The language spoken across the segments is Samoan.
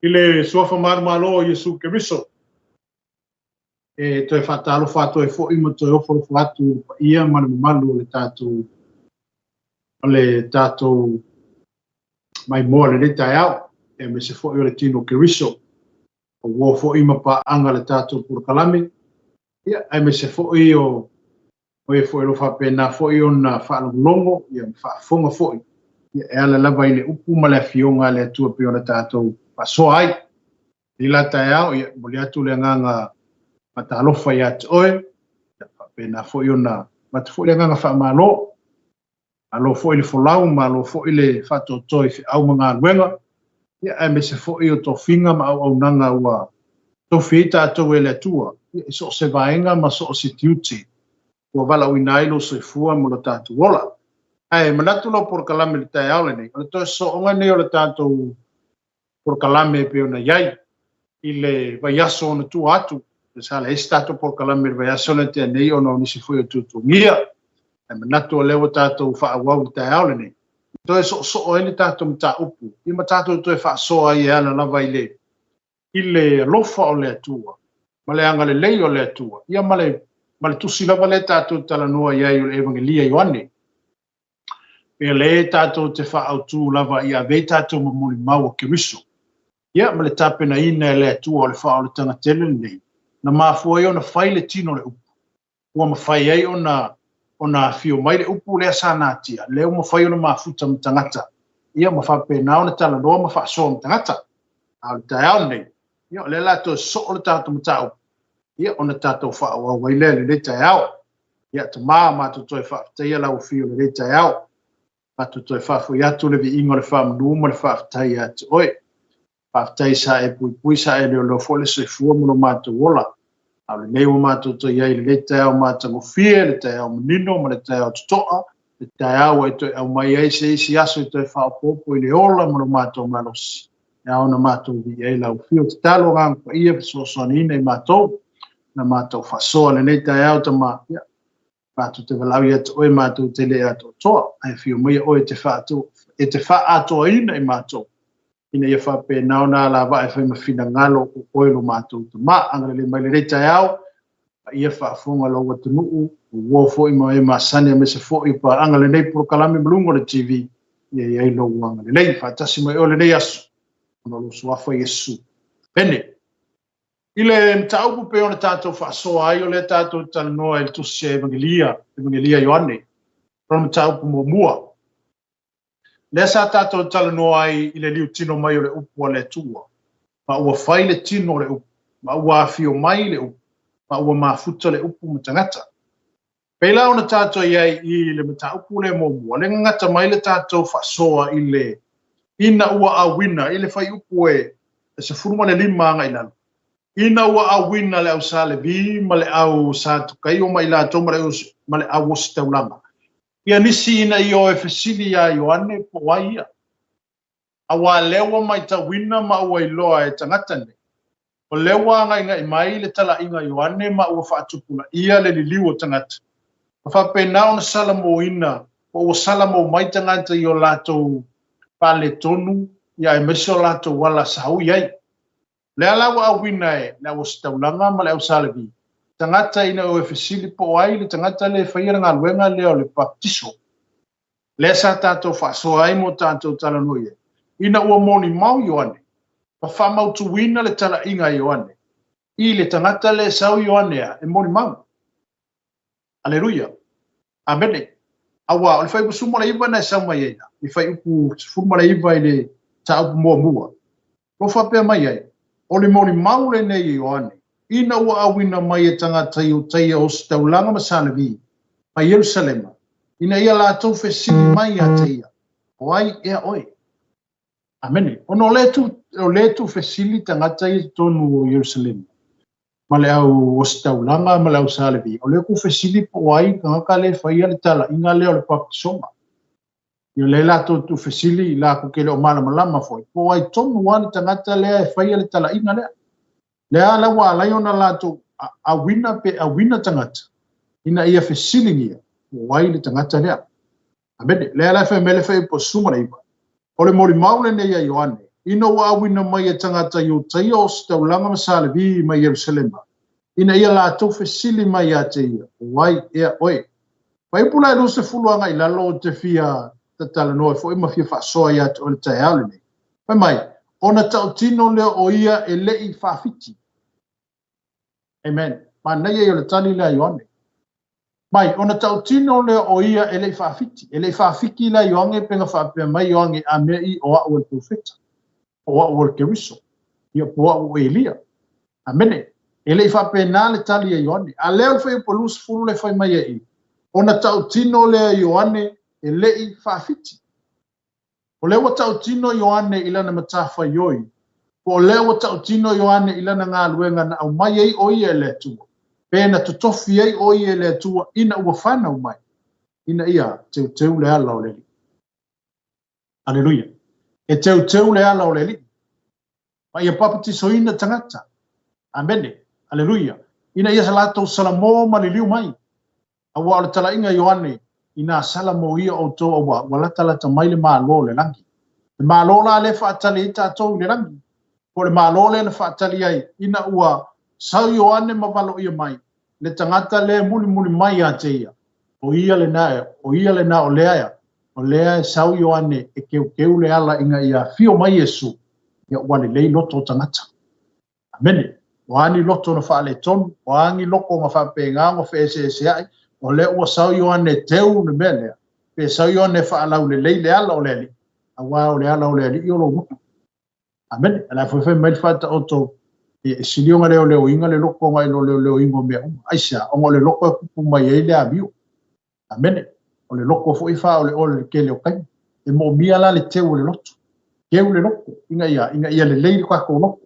I le Suafa Manumalo o Iesu Keriso, e toe faatalofa atu ai foi ma toe ofolofo atu i le paia ma le mamalu o le tatou o le tatou maimoa i lenei taeao, aemaise foi o le tino o Keriso, o uo foi ma paaga le tatou polokalame, ia, aemaise foi o o e foi o lo o faapena foi ona faalogologo ia ma faafofoga foi ia, e ala lava i le upu ma le afioga a le Atua pei ona tatou faasoa ai. I la taeao, ia, momoli atu le agaga faatalofa ia te oe, ia, faapena foi ona avatu foi le agaga faamalo. Malo foi le folau, malo foi le faatoatoa i feau ma galuega, ia, aemaise foi o tofiga ma auaunaga ua tofi ai tatou e le Atua, ia, i so o se vaega ma so o se tiute ua valaauina ai lou soifua ma lo tatou ola. Ae manatu lau polokalame i le taeao lenei, o le toe sooga lenei o le tatou polokalame e pei ona i ai i le vaiaso ona tua atu. Sa leai se tatou polokalame i le vaiaso na tea nei ona o nisi foi o tuatuagia. Ae manatu o lea ua tatou faaauau i le taeao lenei, toe soosoo ai le tatou mataupu, ia ma tatou toe faasoa ai e ala lava i le i le alofa o le Atua ma le agalelei o le Atua, ia ma le ma le tusi lava lea tatou talanoa i ai o le Evagelia Ioane. Pei lea tatou te faaautu lava ia ave ai tatou ma molimau o Keriso. Ia ma le tapenaina e le Atua o le faaolataga tele lenei, na mafua ai ona fai le tino o le upu, ua mafai ai ona ona afio mai le upu lea sa natia, lea ua mafai ona mafuta ma tagata, ia ma faapena ona talanoa ma faasoa ma tagata. A o le taeao lenei, ia o lea la toe soo le tatou mataupu, ia ona tatou faaauau ai lea i lenei taeao. Ia Tama, matou toe faafetaia lau afio i lenei taeao. Matou toe faafoi atu le viiga o le faamanu ma le faafetai ia te oe. Faafetai sa e puipui sa e leoleo foi le soifua ma lo matou ola. A o lenei ua matou toe i ai i lenei taeao matagofie, le taeao manino ma le taeao totoa, le taeao ua e toe aumai ai se isi aso e toe faaopoopo i le ola ma lo matou malosi. E ao ona matou viia ai lau afio. Tatalo Agaga Paia fesoasoaniina i matou, na matou faasoa lenei taeao Tama. Ia, matou te valaau ia te oe matou te le atoatoa, ae afio maia oe e te e te faaatoaina i matou, ina ia faapena ona alavaa e fai ma finagalo o oe lo matou Tama. Agalelei mai lenei taeao, paia faafofoga lou atunuu, ua foi ma e masani aemaise foi paaga lenei polokalame ma luga o le TV, ia i ai lou agalelei. Faatasi mai oe lenei aso, ona o lou suafa Iesu. Amene. I le mataupu pei ona tatou faasoa ai, o lea tatou talanoa i le tusi a Evagelia, Evagelia Ioane, o le mataupu muamua. Lea sa tatou talanoa ai i le liutino mai o le upu a le Atua, ma ua fai le tino o le upu, ma ua afio mai le upu, ma ua mafuta le upu ma tagata. Pei la ona tatou i ai i le mataupu lea muamua, le gagata mai le tatou faasoa i le ina ua auina i le fuaiupu e 15 agai i lalo, ina ua auina le au Sa Levi ma le au Satukaio ma i latou ma le au ositaulaga, ia nisi ina ia o e fesili iā Ioane po o ai ia. Auā lea ua maitauina ma ua iloa e tagata nei, o lea ua agaigai mai le talaiga a Ioane ma ua faatupulaia le liliu o tagata, ma faapena ona salamoina po ua salamo mai tagata i o latou faaletonu ia aemaise o latou ala sa ui ai. O lea la ua auina e le au ositaulaga ma le au Sa Levi tagata ina o e fesili po o ai le tagata lea e faia le galuega lea o le papatiso. Lea sa tatou faasoa ai mo tatou talanoa i ai. Ina ua molimau Ioane ma faamautuina le talaiga a Ioane i le tagata lea e sau Ioane a e molimau. Aleluia. Amene. Auā, o le fuaiupu 19 na e sau mai ai la, i fuaiupu 19 i le mataupu muamua, o lo o faapea mai ai, O le molimau lenei e Ioane, ina ua auina mai e tagata i Utaia ositaulaga ma Sa Levi, ma Ierusalema, ina ia latou fesili mai ia te ia, O ai ea oe? Amene. Ona o lea tu, o lea tuufesili tagata ia i totonu o Ierusalema, ma le au ositaulaga ma le au Sa Levi, o lea tuufesili po o ai le tagata lea e faia le talaiga lea o le papatisoga. Ia lea latou tuufesili, latou te le o malamalama foi, po o ai tonu lava le tagata lea e faia le talaiga lea. Lea la ua ala ai ona latou auina pe auina tagata ina ia fesiligia po o ai le tagata lea. Amene. Lea la e fai mai le fuaiupu 19, o le molimau lenei a Ioane, Ina ua auina mai e tagata Iutaia o Ositaulaga ma Salevi mai Ierusalema, ina ia latou fesili mai ia te ia, O ai ea oe? Fuaiupu la e 20 agai i lalo ou te fia tatalanoa ai foi ma fia faasoa ia te oe i le taeao lenei. Fai mai, ona tautino lea o ia e le i faafiti. Amen. Manaia ia o le tali lea a Ioane. Mai, ona tautino lea o ia e le i faafiti. E le i faafiki la Ioane pe na faapea mai Ioane, a mea i o au o le profeta, po o au o le Keriso, ia po o au o Elia. Amene. E le i faapena le tali a Ioane. A lea o le fuaiupu 20 le fai mai ai i, ona tautino lea Ioane e le i faafiti. O lea ua tautino Ioane i lana matafaioi, po o lea ua tautino Ioane i lana galuega na aumai ai o ia e le Atua, pe na totofi ai o ia e le Atua ina ua fanau mai, ina ia teuteu le ala o le Alii. Aleluia. E teuteu le ala o le Alii, ma ia papatisoina tagata. Amene. Aleluia. Ina ia sa latou salamo ma liliu mai. Aua o le talaiga a Ioane, inā sala mo ia outou aua ua latalata mai le Malo o le lagi. Le Malo la lea e faatali ai tatou i le lagi, po o le Malo lea na faatali ai ina ua sau Ioane ma valoia mai, le tagata lea e mulimuli mai ia te ia, o ia lena, o ia lena o lea, o lea e sau Ioane e keukeu le ala ina ia afio mai Iesu, ia ua lelei loto o tagata. Amene. O a ni loto na faaletonu, o a ni loko na faapena ona feeseeseai, o lea ua sau Ioane e teu le mea lea, pe sau Ioane e faalaulelei le ala o le Alii, aua o le ala o le Alii o lou loto. Amene. A o le a foi fai mai le Faataoto, e sili ona leoleoina le loto nai lo leoleoina o mea uma. Aisea? Ona o le loto e kupu mai ai le amio. Amene. O le loto foi e faaoleole i le tele o taimi. E moomia la le teu o le loto. Teu le loto, ina ia, ina ia lelei le tatou loto.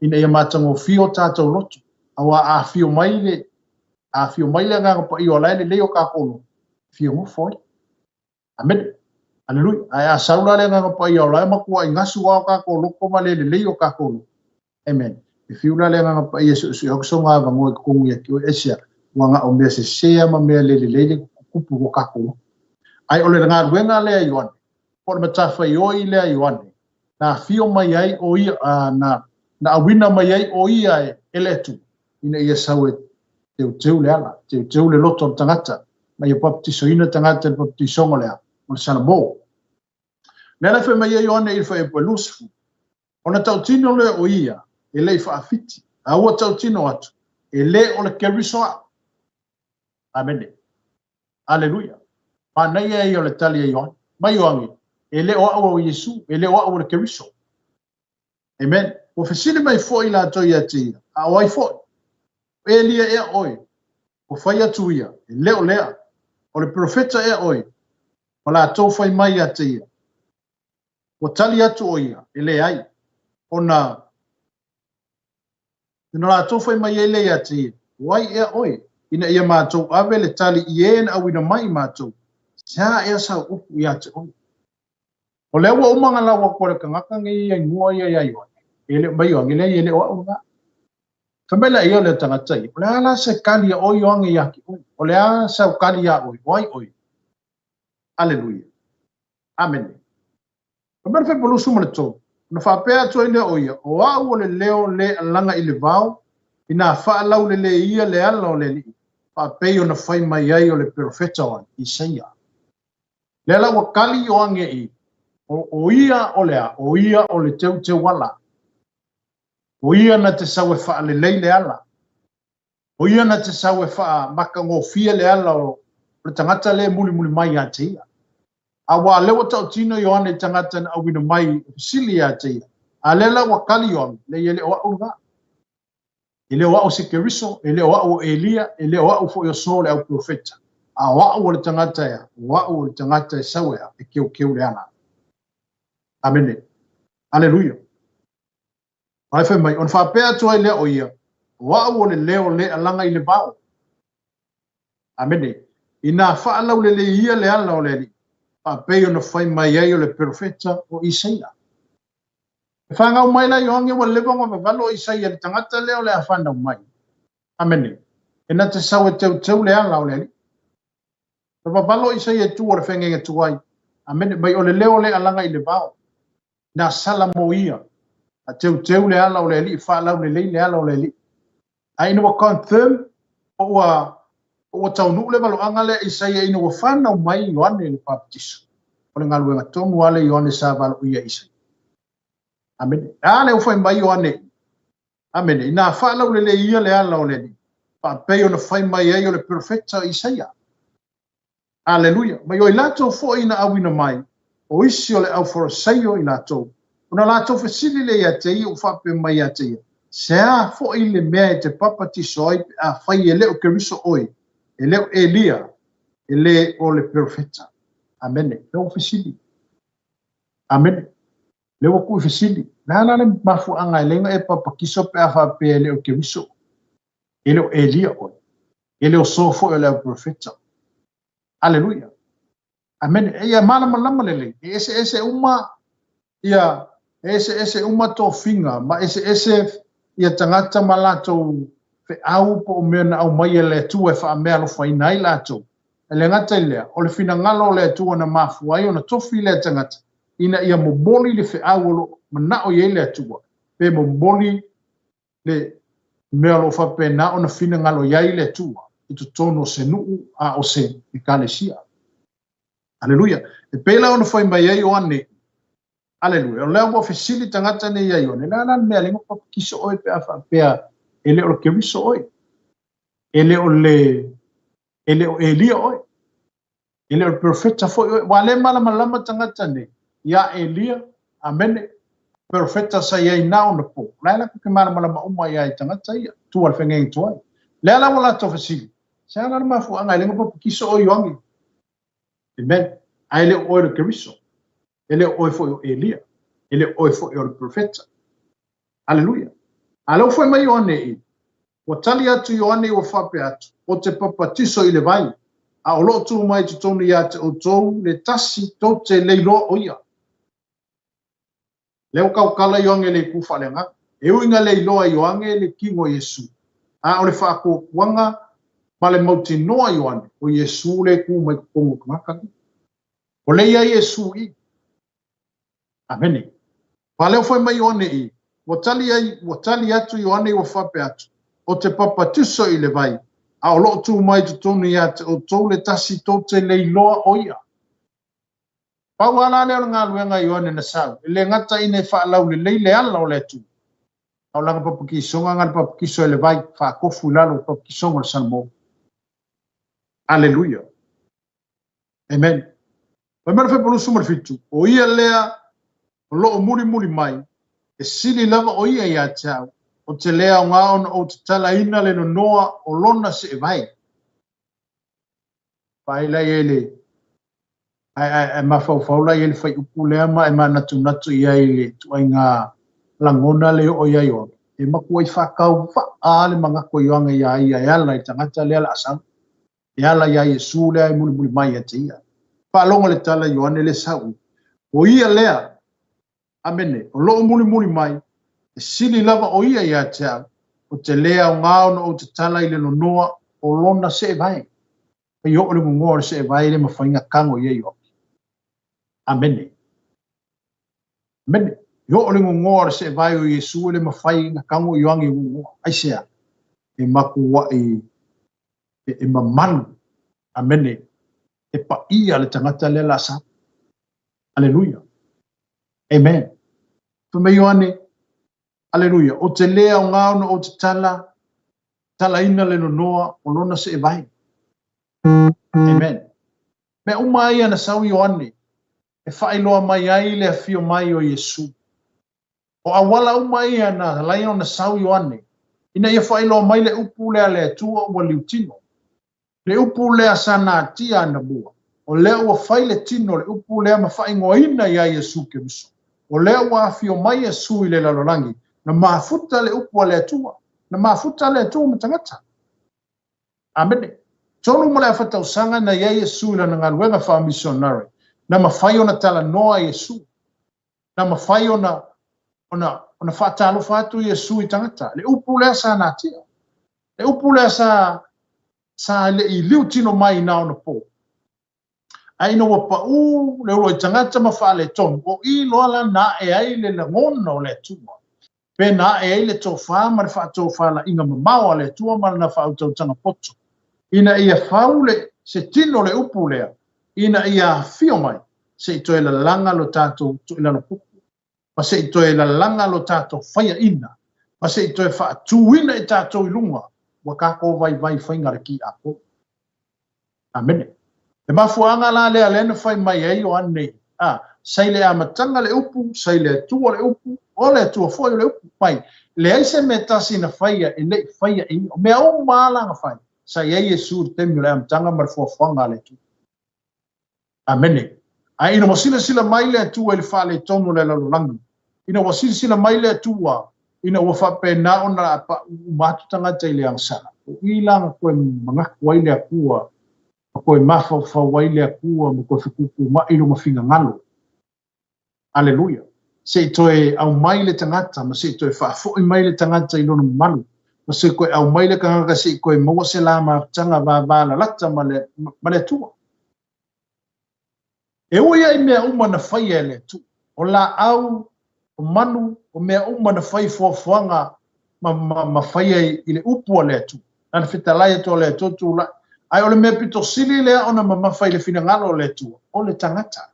Ina ia matagofie o tatou loto. Aua a afio mai le, a afio mai le Agaga Paia o la e lelei o tatou loto, e fia nofo ai. Amene. Aleluia. Ae a sau la le Agaga Paia o la e matuai gasu lava o tatou loto ma le lelei o tatou loto. Amen. E fiu la le Agaga Paia e suesue atu sona avanoa i totonu ia te oe, aisea? Ua na o mea sese a ma mea le lelei le tupu i lo tatou loto. Ae o le galuega lea a Ioane, po o le matafaioi lea a Ioane, na afio mai ai o ia, na, na auina mai ai o ia e le Atua, ina ia sau e teuteu le ala, teuteu le loto o le tagata, ma ia papatisoina tagata i le papatisoga lea, o le salamo. Lea la e fai mai ai Ioane i le fuaiupu e 20, Ona tautino lea o ia, e le i faafiti, a ua tautino atu, e le o le Keriso au. Amene. Aleluia. Manaia ia o le tali a Ioane. Mai Ioane, e le o au o Iesu, e le o au o le Keriso. Amen. Ua fesili mai foi latou ia te ia, a o ai foi? O Elia ea oe? Ua fai atu ia, e le o lea. O le perofeta ea oe? Ma latou fai mai ia te ia, Ua tali atu ʻo ia, e leai, ona na latou fai mai ai lea ia te ia, O ai ea ʻoe, ina ia matou ave le tali i e na auina mai i matou? Sea ea sau upu ia te ʻoe? O lea ua uma ona lau atu e le tagata nei ia igoa ia ia Ioane, e le mai Ioane, leai, e le o au lena. Fai mai la ia o le tagata ia, O le a la se tali a ʻoe Ioane ia te ʻoe? O le a sau tali iā ʻoe? O ai ʻoe? Aleluia. Amene. Fai mai le fuaiupu 23, Ona faapea atu ai lea o ia, O au o le leo le alaga i le vao, inā faalaulelei ia le ala o le Alii, faapei ona fai mai ai o le perofeta o Isaia. Lea la ua tali Ioane i, o, o ia o le a? O ia o le teuteu ala. O ia na te sau e faalelei le ala. O ia na te sau e faamatagofie le ala o le tagata lea e mulimuli mai ia te ia. Aua lea ua tautino Ioane i tagata na auina mai e fesili ia te ia. A lea la ua kali Ioane, leai e le o au lena. E le o au o se Keriso, e le o au o Elia, e le o au foi o So le auperofeta. A o au o le tagata ea, o au o le tagata e sau ea, e keukeu le ala. Amene. Aleluia. Ae fai mai, ona faapea atu ai lea o ia, O au o le leo le alaga i le vao. Amene. Inā faalaulelei ia le ala o le Alii, faapei ona fai mai ai o le perofeta o Isaia. E fanau mai la Ioane ua leva ona vavalo o Isaia i le tagata lea o le a fanau mai. Amene. E na te sau e teuteu le ala o le Alii. Na vavalo o Isaia i tua o le feagaiga tuai. Amene. Mai o le leo le alaga i le vao. Na sala mo ia. A teuteu le ala o le Alii, faalaulelei le ala o le Alii. A ina ua confirm po ua ua taunuu le valoaga lea Isaia ina ua fanau mai Ioane le Papatiso. O le galuega tonu lava lea Ioane sa valoia Isaia. Amene. A lea ua fai mai Ioane. Amene. Ina faalaulelei ia le ala o le Alii, faapei ona fai mai ai o le perofeta Isaia. Aleluia! Ma o i latou foi na auina mai, o isi o le aufarasaio i latou, ona latou fesili lea ia te ia ua faapea mai ia te ia, Se a foi le mea e te papatiso ai pe afai e le o Keriso oe, e le o Elia, e le o le perofeta? Amene. Lea ua fesili. Amene. Lea ua tuu i fesili. Le a la le mafuaaga e le ona e papatiso pe a faapea e le o Keriso, e le o Elia oe, e le o so foi o le au perofeta? Aleluia. Amene. Ia malamalama lelei. E eseese uma ia e eseese uma tofiga ma eseese ia tagata ma latou feau po o mea na aumai e le Atua e faameaalofaina ai latou. E le gata i lea, o le finagalo o le Atua na mafua ai ona tofi lea tagata ina ia momoli le feau o lo o manao i ai le Atua, pe momoli le mea o lo o faapena ona finagalo i ai le Atua i totonu o se nuu a o se ekalesia. Aleluia. E pei la ona fai mai ai Ioane, aleluia, o lea ua fesili tagata nei ia Ioane, le a la le mea lenei ua papakiso oe pe a faapea e le o le Keriso oe, e le o le e le o Elia oe, E le o le perofeta foi oe. Ua le malamalama tagata nei iā Elia, amene, perofeta sa i ai na ona po. O la e latou te malamalama uma i ai tagata ia, tua le fegege tuai. Lea la ua latou fesili, se a la le mafuaaga e le papakiso oe Ioane? Amen. Ae le o oe le Keriso. E le o oe foi o Elia. E le o oe foi o le perofeta. Aleluia. A lea ua fai mai Ioane i, Ua tali atu Ioane ua faapea atu, O te papatiso i le vai, a o loo tu mai i totonu ia te outou le tasi tou te le iloa o ia. Lea ua tautala Ioane le itu faaleagaga. E ui ina le iloa e Ioane le tino o Iesu, a o le faatuatuaga ma le mautinoa Ioane, o Iesu le tu mai totonu o tagata nei. O le ia Iesu i. Amene. Fa lea ua fai mai Ioane i, ua tali ai, ua tali atu Ioane ua faapea atu, O te papatiso i le vai, a o loo tu mai i totonu ia te outou le tasi tou te le iloa o ia. Pau a la lea o le galuega a Ioane na sau, e le gata ina e faalaulelei le ala o le Atua, a o lana papatisoga na le papatiso e le vai, faakofu i lalo o le papatisoga o le Salamo. Aleluia. Amen. Fai mai le Fuaiupu 27, o ia lea o lo o mulimuli mai, e sili lava o ia ia te au, o te le aoga ona ou tatalaina le nonoa o lona seevae. Vaai la i ai le ae, ae, ae mafaufau la i ai le fuaiupu lea ma e manatunatu i ai le ituaiga lagona le oo i ai ona. E matuai faatauvaa le manatu o Ioane iā ia e ala i tagata lea la a sau. E ala iā Iesu lea e mulimuli mai ia te ia. Faalogo le tala Ioane le sau. O ia lea, amene, o loo mulimuli mai, e sili lava o ia ia te au, o te le aoga ona ou tatala i le nonoa o lona seevae. Fai oo le gogoa o le seevae le mafai ona tago i ai Ioane. Amene. Amene. E oo le gogoa o le seevae o Iesu e le mafai ona tago Ioane i gogoa. Aisea? E matuai e mamalu, amene, e paia le tagata lea la sa. Aleluia. Amen. Fai mai Ioane, aleluia, o te le aoga ona ou tatala, talaina le nonoa o lona seevae. Amen. Mea uma ia na sau Ioane e faailoa mai ai le afio mai o Iesu. O auala uma ia na ala ai ona sau Ioane, ina ia faailoa mai le upu lea a le Atua ua liutino. Le upu lea sa natia anamua, o lea ua fai le tino o le upu lea ma faaigoaina iā Iesu Keriso. O lea ua afio mai Iesu i le lalolagi, na mafuta le upu a le Atua, na mafuta le Atua ma tagata. Amene. 3 ma le afa tausaga na i ai Iesu i lana galuega faamisionare, na mafai ona talanoa Iesu. Na mafai ona ona ona faatalofa atu Iesu i tagata. Le upu lea sa natia. Le upu lea sa sa le i liutino mai na ona po. Ae ina ua paʻū le uluai tagata ma faaletonu, o i loa la na ae ai le lagona o le Atua, pe na ae ai le tofa ma le faatofalaiga mamao a le Atua ma lana faautautaga poto, ina ia fau le se tino o le upu lea, ina ia afio mai, se i toe lalaga lo tatou toilalopupu, ma se i toe lalaga lo tatou faiaina, ma se i toe faatuina i tatou i luga, ua tatou vaivai faiga le tiapolo. Amene. Le mafuaaga la lea lea na fai mai ai Ioane, a, sa i le amataga le upu, sa i le Atua le upu, o le Atua foi o le upu. Mai, leai se mea tasi na faia e le i faia e ia. O mea uma lava la na fai, sa i ai Iesu i le taimi o le amataga ma le fuafuaga a le Atua. Amene. Ae ina ua silasila mai le Atua i le faaletonu o le lalolagi, ina ua silasila mai le Atua ina ua faapena ona paʻu uma atu tagata i le agasala, o i la na toe manatu ai le Atua, ma toe mafaufau ai le Atua, ma toe fetuutuunai lona finagalo. Aleluia. Se i toe aumai le tagata, ma se i toe faafoi mai le tagata i lona mamalu, ma se i toe aumai le tagata se i toe maua se la mafutaga vavalalata ma le, ma le Atua. E ui ai mea uma na faia e le Atua, o laau, o manu, o mea uma na fai fuafuaga ma, ma, ma faia i le upu a le Atua. Na le fetalai atu a le Atua tulai. Ae o le mea pito sili lea ona mamafa i le finagalo o le Atua, o le tagata.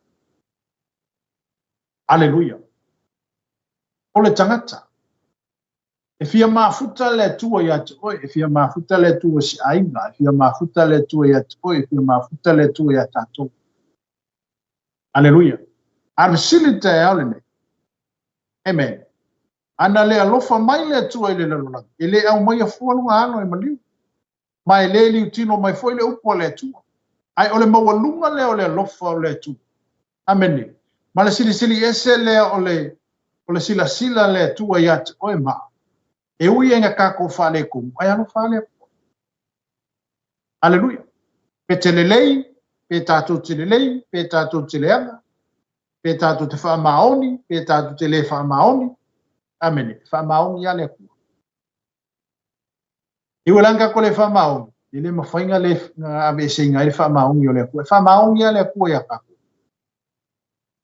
Aleluia. O le tagata. E fia mafuta le Atua ia te oe, e fia mafuta le Atua i se aiga, e fia mafuta le Atua ia te oe, e fia mafuta le Atua ia tatou. Aleluia. A le fesili taeao lenei. Amen. Ana le alofa mai le Atua i le lalolagi, e le aumaia fua lona alo e maliu. Ma e le liutino mai foi le upu a le Atua. Ae o le maualuga lea o le alofa o le Atua. Amene. Ma le silisili ese lea o le, o le silasila a le Atua ia te oe ma au. E ui ai ina tatou faaletonu, ae alofa le Atua. Aleluia. Pe te lelei, pe tatou te lelei, pe tatou te leaga, pe tatou te faamaoni, pe tatou te le faamaoni. Amene. E faamaoni lava le Atua. E ui la ina tatou le faamaoni, e le mafai ona le aveeseina ai le faamaoni o le Atua. E faamaoni lava le Atua ia tatou.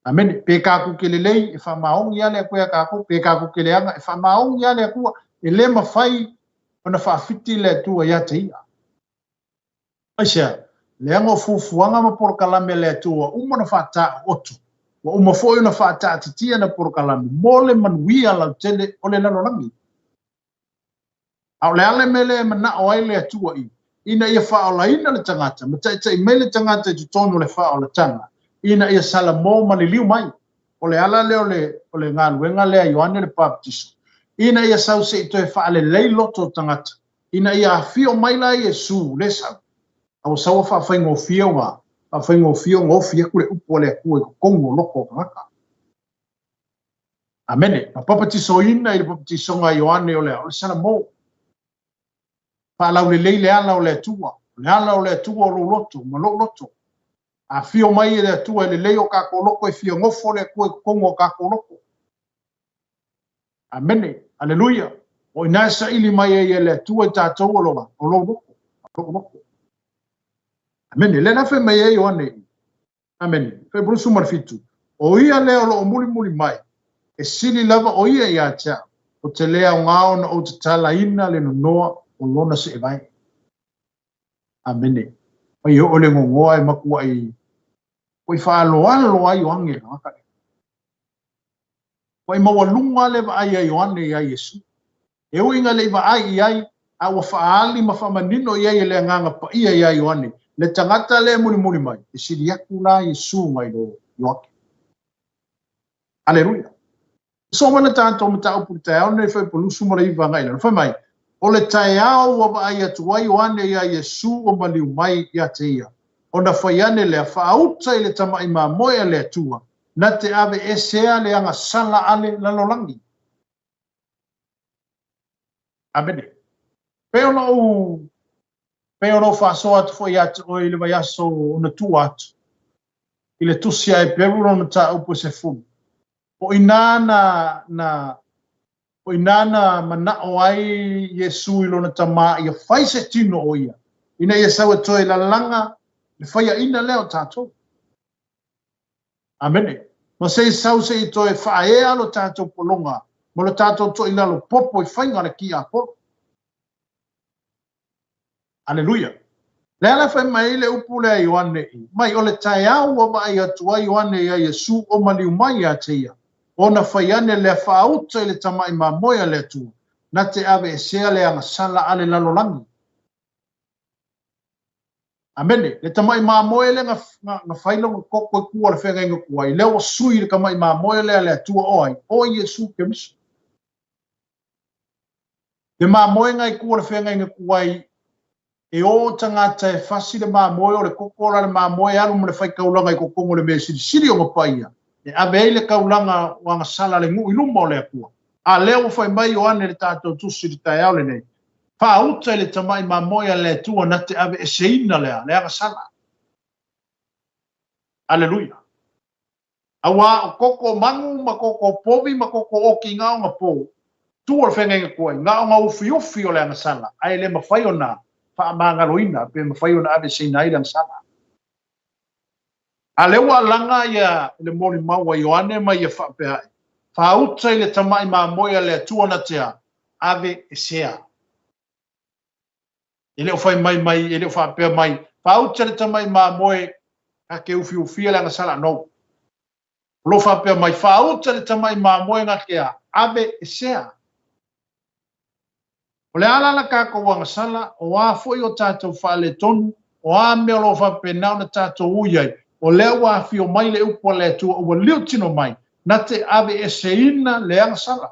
Amene. Pe tatou te lelei, e faamaoni lava le Atua ia tatou. Pe tatou te leaga, e faamaoni lava le Atua. E le mafai ona faafiti le Atua ia te ia. Aisea? Leaga o fuafuaga ma polokalame a le Atua ua uma ona faataooto, ua uma foi ona faataatitia na polokalame mo le manuia lautele o le lalolagi. A o le a le mea lea e manao ai le Atua i, ina ia faaolaina le tagata, ma taitai mai le tagata i totonu o le faaolataga, ina ia salamo ma liliu mai. O le ala lea o le, o le galuega lea a Ioane le Papatiso, ina ia sau se i toe faalelei loto o tagata, ina ia afio mai la Iesu le sau, a ua sau ua faafaigofie ona, faafaigofie ona ofi atu le upu a le Atua i totonu o loto o tagata. Amene. Ma papatisoina i le papatisoga a Ioane o le a? O le salamo. Faalaulelei le ala o le Atua. O le ala o le Atua o lou loto ma lou loto. Afio mai e le Atua e lelei o tatou loto e fia nofo le Atua i totonu o tatou loto. Amene. Aleluia. O i ina e saili mai ai e le Atua i tatou o lou, o lou loto. O lou loto. Amene. Lea la fai mai ai Ioane i. Amene. Fuaiupu 27. O ia lea o lo o mulimuli mai, e sili lava o ia ia te au, ou te le aoga ona ou tatalaina le nonoa o lona seevae. Amene. Mai oo le gogoa e matuai ua i faaaloalo ai Ioane le tagata lea. Ua i maualuga le vaai a Ioane iā Iesu. E ui ina le i vaai i ai, a ua faaali ma faamanino i ai e le Agaga Paia iā Ioane, le tagata lea e mulimuli mai, e sili atu la Iesu nai lo Ioane. Aleluia! Soo mai le tatou mataupu i le taeao lenei Fuaiupu 29 agai i lalo. Fai mai, O le taeao ua vaai atu ai Ioane iā Iesu ua maliu mai ia te ia, ona fai ane lea, Faauta i le tamai mamoe a le Atua, na te aveesea le agasala a le lalolagi. Amene. Pei ona ou pei ona ou faasoa atu foi ia te oe i le vaiaso ona tua atu, i le tusi a Eperu lona mataupu e 10. O i ina na, na, o i ina na manao ai Iesu i lona Tama ia fai se tino o ia, ina ia sau e toe lalaga le faiaina lea o tatou. Amene. Ma se i sau se i toe faaea lo tatou pologa ma lo tatou toilalo popo i faiga o le tiapolo. Aleluia. Le ala fai mai le upu lea Ioane i, mai o le taeao ua vaai atu ai Ioane ia Iesu o maliu mai ia te ia, ona fai ane lea faauta i le tama'i mamoe a le Atua, na te aveesea le agasala a le lalolagi. Amene. Le tama'i mamoe lea na fai lona koko i tua o le feagaiga tuai, lea ua sui le tama'i mamoe lea a le Atua o ai? O Iesu Keriso. Le mamoega i tua o le feagaiga tuai, e o tagata e fasi le mamoe o le koko la le mamoe alu ma le faitaulaga i totonu o le mea silisili ona paia, e ave ai le taulaga o agasala a le nuu i luma o le Atua. A lea ua fai mai Ioane le tatou tusi i le taeao lenei, faauta i le tama'i mamoe a le Atua na te aveeseina lea, le agasala. Aleluia. Auā o koko manu ma koko povi ma koko oki na ona po, tua o le feagaiga tuai, na ona ufiufi o le agasala, ae le mafai ona faamagaloina, pe mafai ona aveeseina ai le agasala. A lea ua alaga ia le molimau a Ioane ma ia faapea ai, faauta i le tama'i mamoe a le Atua na te a, aveesea. E le o fai mai mai, e le o faapea mai, faauta le tama'i mamoe na te ufiufia le agasala. No. O lo faapea mai, faauta le tama'i mamoe na te a, aveesea. O le ala la kākou agasala, o a foi o tātou faaletonu, o a mea o lo o faapena ona tātou ui ai, o lea ua afio mai le upu a le Atua ua liutino mai, na te aveeseina le agasala.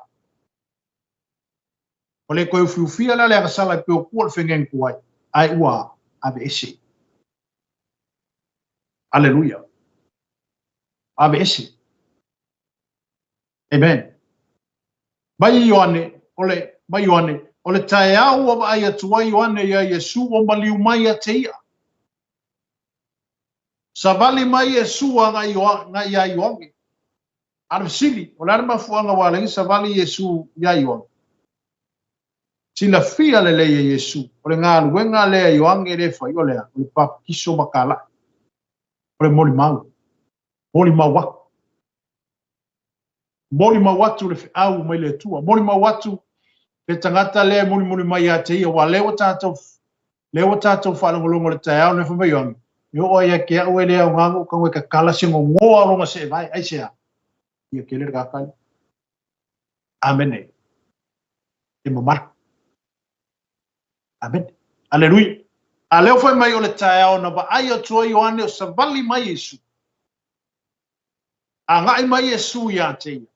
O le toe ufiufia la le agasala i pe o tua o le feagaiga tuai, ae ua aveese. Aleluia. Aveese. Amen. Mai Ioane, o le, mai Ioane, o le taeao ua vaai atu ai Ioane ia Iesu o maliu mai ia te ia. Savali mai Iesu agai ia Ioane. A o le fesili, o le a le mafuaaga ua ala ai savali Iesu iā Ioane? Silafia lelei e Iesu, o le galuega lea a Ioane lea e fai, o le a? O le papatiso ma kala'i. O le molimau. Molimau atu. Molimau atu le feau mai le Atua. Molimau atu le tagata lea e mulimuli mai ia te ia, aua lea ua tatou, lea ua tatou faalogologo i le taeao lenei, fai mai Ioane, e oo lava ia te au e le aoga ona ou tago e tatala se gogoa o lona seevae. Aisea? Ia tele le tagata lea. Amene. E mamalu. Amene. Aleluia. A lea ua fai mai o le taeao na vaai atu ai Ioane o savali mai Iesu. Agai mai Iesu ia te ia.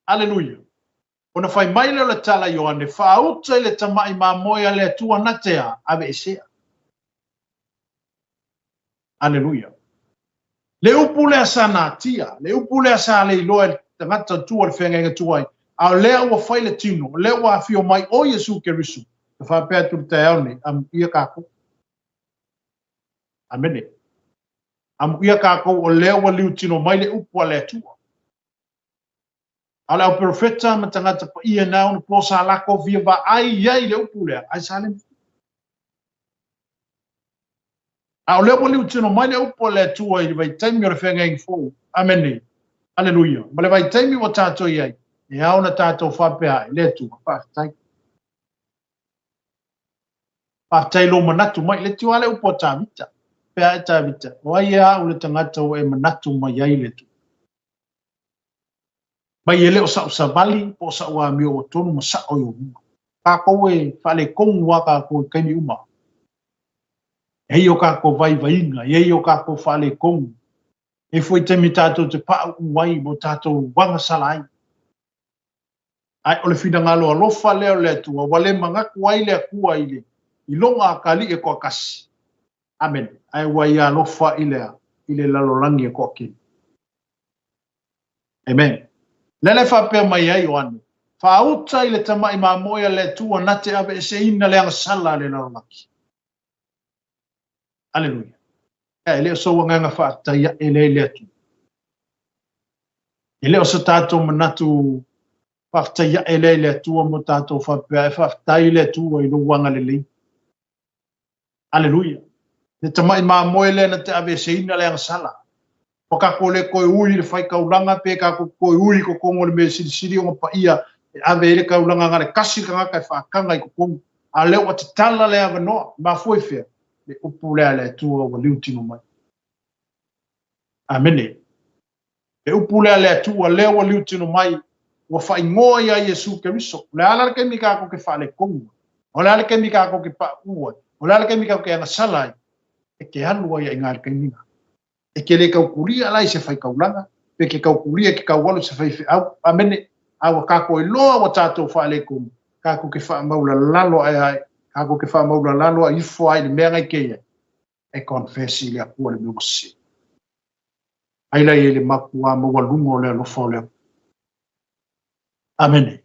Aleluia. Ona fai mai lea o le tala Ioane, faauta i le tama'i mamoe a le Atua na te a, aveesea. Aleluia. Le upu lea sa natia, le upu lea sa le iloa e le tagata tua o le feagaiga tuai, a o lea ua fai le tino, o lea ua afio mai o Iesu Keriso, na faapea atu i le taeao nei, amuia kākou. Amene. Amuia kākou o lea ua liutino mai le upu a le Atua. A o le auperofeta ma tagata paia na ona po sa lako fia vaai i ai le upu lea, ae sa le mafai. A o lea ua liutino mai le upu a le Atua i le vaitaimi o le feagaiga fou. Amene. Aleluia. Ma le vaitaimi ua tātou i ai, e ao ona tātou faapea ai, le Atua, faafetai. Faafetai i lou manatu mai. Le tiu lava le upu a Tavita. Pea e Tavita, o ai e au le tagata ua e manatu mai ai le Atua? Mai e le o sa'u savali po o sa'u amio ua tonu ma sa'o i ou luma. Kākou e faaletonu lava kākou i taimi uma. E i ai o kākou vaivaiga, e i ai o kākou faaletonu. E i ai foi taimi tātou te paʻuʻu ai ma o tātou agasala ai. Ae o le finagalo alofa lea o le Atua, ua le manatu ai le Atua i le iloga a ka alii e toatasi. Amene. Ae ua ia alofa i le i le lalolagi e toatele. Amen. Lea la e faapea mai ai Ioane, Faauta i le tama'i mamoe a le Atua na te aveeseina le agasala a le lalolagi. Aleluia. E le o sou agaga faafetai a'e lea i le Atua. E le o so tatou manatu faafetai a'e lea i le Atua mo tatou faapea e faafetai i le Atua i lou agalelei. Aleluia. Le tama'i mamoe lea na te aveeseina le agasala. Ua kākou le toe ui i le faitaulaga pe kākou toe ui i totonu o le mea silisili ona paia e ave ai le taulaga na o le tasi le tagata e faataga i totonu. A o lea ua tatala le avanoa, e mafua i fea? Le upu lea a le Atua ua liutino mai. Amene. Le upu lea a le Atua lea ua liutino mai, ua faaigoa ia Iesu Keriso. O le a la le taimi kākou te faaletonu ai? O le a le taimi kākou te pauu ai? O le a le taimi kākou te agasala ai? E te alu ai i ina i le taimi lena. E te le taukulia la i se faitaulaga, pe te taukulia i te taualu i se faifeau. Amene. A ua tatou iloa ua tatou faaletonu, tatou te faamaulalalo ae ai, tatou te faamaulalalo ifo ai i le mea na i te i ai, e confess i le Atua le mea ua sese. Ai la i ai le matua maualuga o le alofa o le Atua. Amene.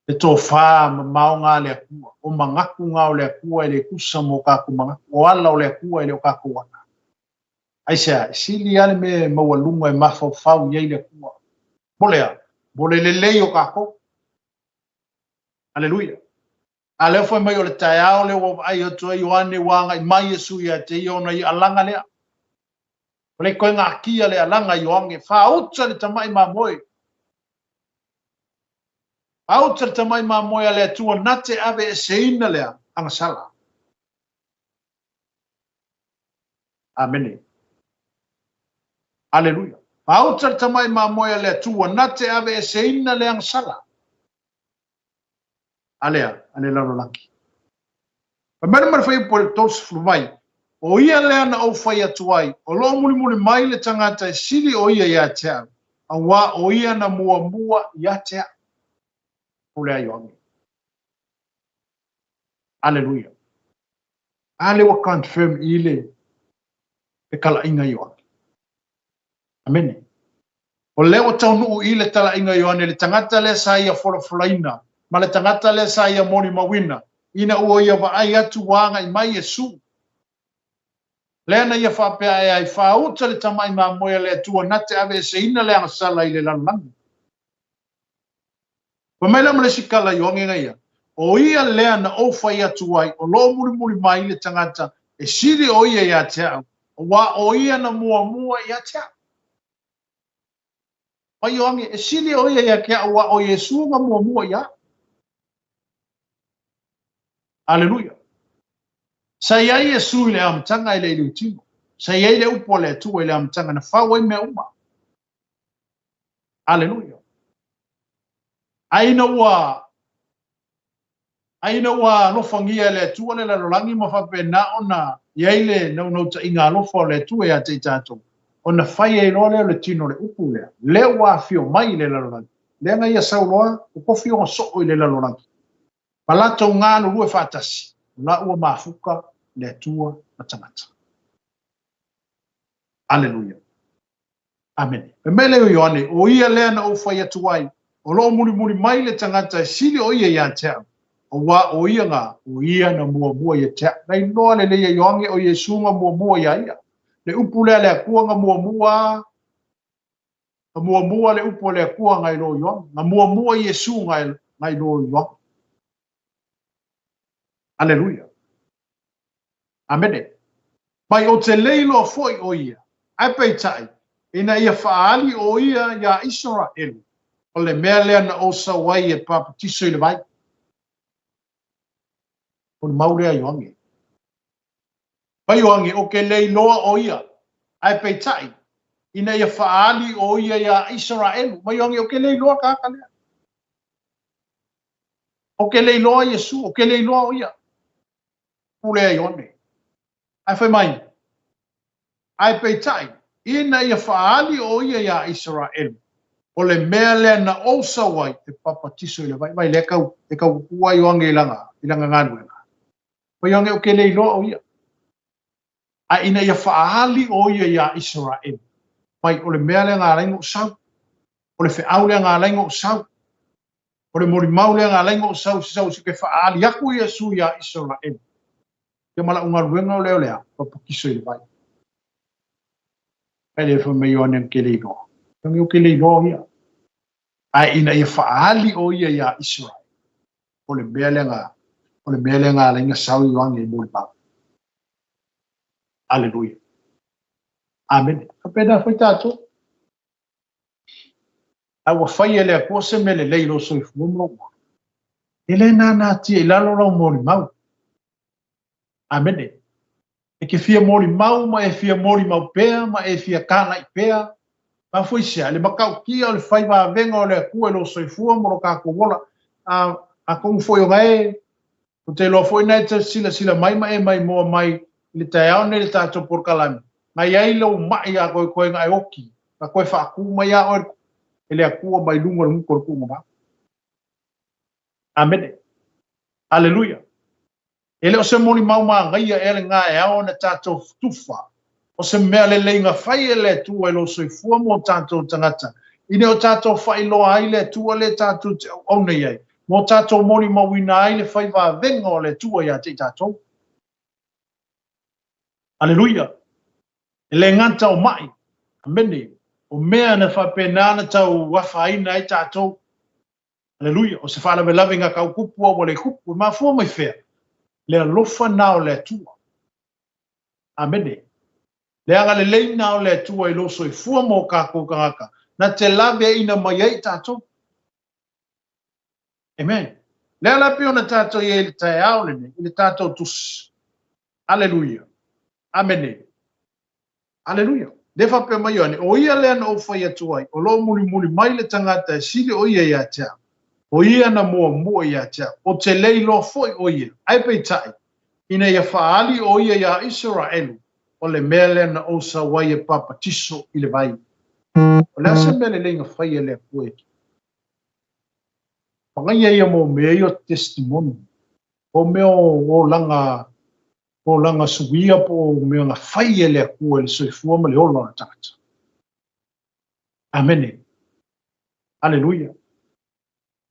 Le tofa mamao nga a le Atua, o manatu nga o le Atua e le tusa mo tatou manatu, o ala o le Atua e le o tatou ala. Aisea? E sili lava le mea e maualuga e mafaufau i ai le Atua. Mo le a? Mo le lelei o tatou. Aleluia. A lea fai mai o le taeao lea ua vaai atu ai Ioane ua agai mai Iesu ia te ia ona ia alaga lea. O le toe gatia le alaga Ioane, faauta le tamai mamoe. Faauta le tamai mamoe a le Atua na te aveeseina lea agasala. Amene. Aleluia. Faauta le tamai mamoe a le Atua na te aveeseina le agasala. A lea, a le lalolagi. Fai mai le ma le fuaiupu e 30 mai, O ia lea na ou fai atu ai, o lo o mulimuli mai le tagata e sili o ia ia te au, auā o ia na muamua ia te au. O lea Ioane. Aleluia. A lea ua confirm i le talaiga Ioane. Amene. O lea ua taunuu i le talaiga Ioane, le tagata lea sa ia folafolaina, ma le tagata lea sa ia molimauina, ina ua ia vaai atu ua agai mai Iesu. Lea na ia faapea ae ai, Faauta le tamai mamoe a le Atua na te aveeseina le agasala i le lalolagi. Fai mai la ma le isi tala Ioane na ia, O ia lea na ou fai atu ai, o lo o mulimuli mai le tagata e sili o ia ia te au, auā o ia na muamua ia te au. Mai Ioane, e sili o ia ia te au, auā o Iesu na muamua ia au. Aleluia. Sa i ai Iesu i le amataga e le i liutino. Sa i ai le upu a le Atua i le amataga na fau ai mea uma. Aleluia. Ae ina ua Ae ina ua alofagia e le Atua le lalolagi ma faapena ona i ai le naunautaiga alofa o le Atua ia te i tatou, ona fai ai loa lea o le tino o le upu lea, lea ua afio mai i le lalolagi, lea na ia sau loa, totofi ona soo i le lalolagi, ma latou galulue faatasi, o la ua mafuta le Atua ma tagata. Aleluia. Amene. Fai mai lea o Ioane, O ia lea na ou fai atu ai, o lo o mulimuli mai le tagata e sili o ia ia te au, auā o ia nga, o ia na muamua ia te au. Na iloa lelei e Ioane o Iesu nga muamua ia ia. Le upu lea a le Atua nga muamua, nga muamua le upu a le Atua nga iloa Ioane, nga muamua Iesu nga, nga iloa Ioane. Aleluia. Amene. Mai ou te le iloa foi o ia, ae peitai, ina ia faaali o ia iā Isaraelu, o le mea lea na ou sau ai e papatiso i le vai. O le mau lea Ioane. Mai Ioane, ou te le iloa o ia, ae peitai, ina ia faaali o ia iā Isaraelu. Mai Ioane, ou te le iloa le tagata lea. Ou te le iloa Iesu, ou te le iloa o ia. Pule ai Ioane. Ae fai mai, Ae peitai, ina ia faaali o ia iā Isaraelu, o le mea lea na ou sau ai e papatiso i le vai. Vai lea e e tau kukū ai Ioane i lana, i lana galuega. Fai Ioane, ou te le iloa o ia. Ae ina ia faaali o ia iā Isaraelu, mai o le mea lea na ala ai ona ou sau, o le feau lea na ala ai ona ou sau, O le molimau lea na ala ai ona ou sau i se sau ke faaali aku Iesu iā Isaraelu. Ia ma la'u galuega o lea o le a, papatiso i le vai. Ae le fai mai Ioane ou te le iloa. Fai mai ou te le iloa o ia. Ae ina ia faaali o ia iā Isaraelu, o le mea lea na, o le mea lea na ala ai ona sau Ioane e molimau. Aleluia. Amene. Faapena foi tatou. A ua fai e le Atua se mea lelei i lou soifua ma lou ola, e le nānātia i lalo lau molimau. Amene. E te fia molimau ma e fia molimau pea ma e fia tānai pea. Mafua i se a? Le matautia o le fai vavega o le Atua i lou soifua ma lo tatou ola. A, atonu foi o nae, ou te iloa foi na e te silasila mai ma e maimoa mai i le taeao nei i le tatou polokalame, na i ai lou ma'i a toe toe na e oti, na toe faatū mai a oe e le Atua mai luga o le gutu o le tuuga mau. Amene. Aleluia. E le o se molimau manaia ea lena e ao ona tatou tufa, o se mea lelei na fai e le Atua i lou soifua mo tatou tagata, ina o tatou faailoa ai le Atua lea tatou te auauna i ai, mo tatou molimauina ai le fai vavega o le Atua ia te i tatou. Aleluia! E le gata o ma'i, amene, o mea na faapena na tau afaina ai tatou. Aleluia! O se faalavelave na tau tupu a ua le tupu. E mafua mai fea? Le alofa na o le Atua. Amene. Le agalelei na o le Atua i lou soifua mo tatou tagata, na te laveaiina mai ai i tatou. Amen. Lea la pei ona tatou i ai i le taeao lenei, i le tatou tusi. Aleluia. Amene. Aleluia. Lea faapea mai Ioane, o ia lea na ou fai atu ai, o lo o mulimuli mai le tagata e sili o ia ia te au. O ia na muamua ia te au. Ou te le iloa foi o ia. Ae peitai, ina ia faaali o ia iā Isaraelu, o le mea lea na ou sau ai e papatiso i le vai. O le a se mea lelei na fai e le Atua ia te Manaia ia mo mea ia o testimony, o mea o olaga, olaga suia po o mea na fai e le Atua i le soifua ma le ola o le tagata. Amene. Aleluia.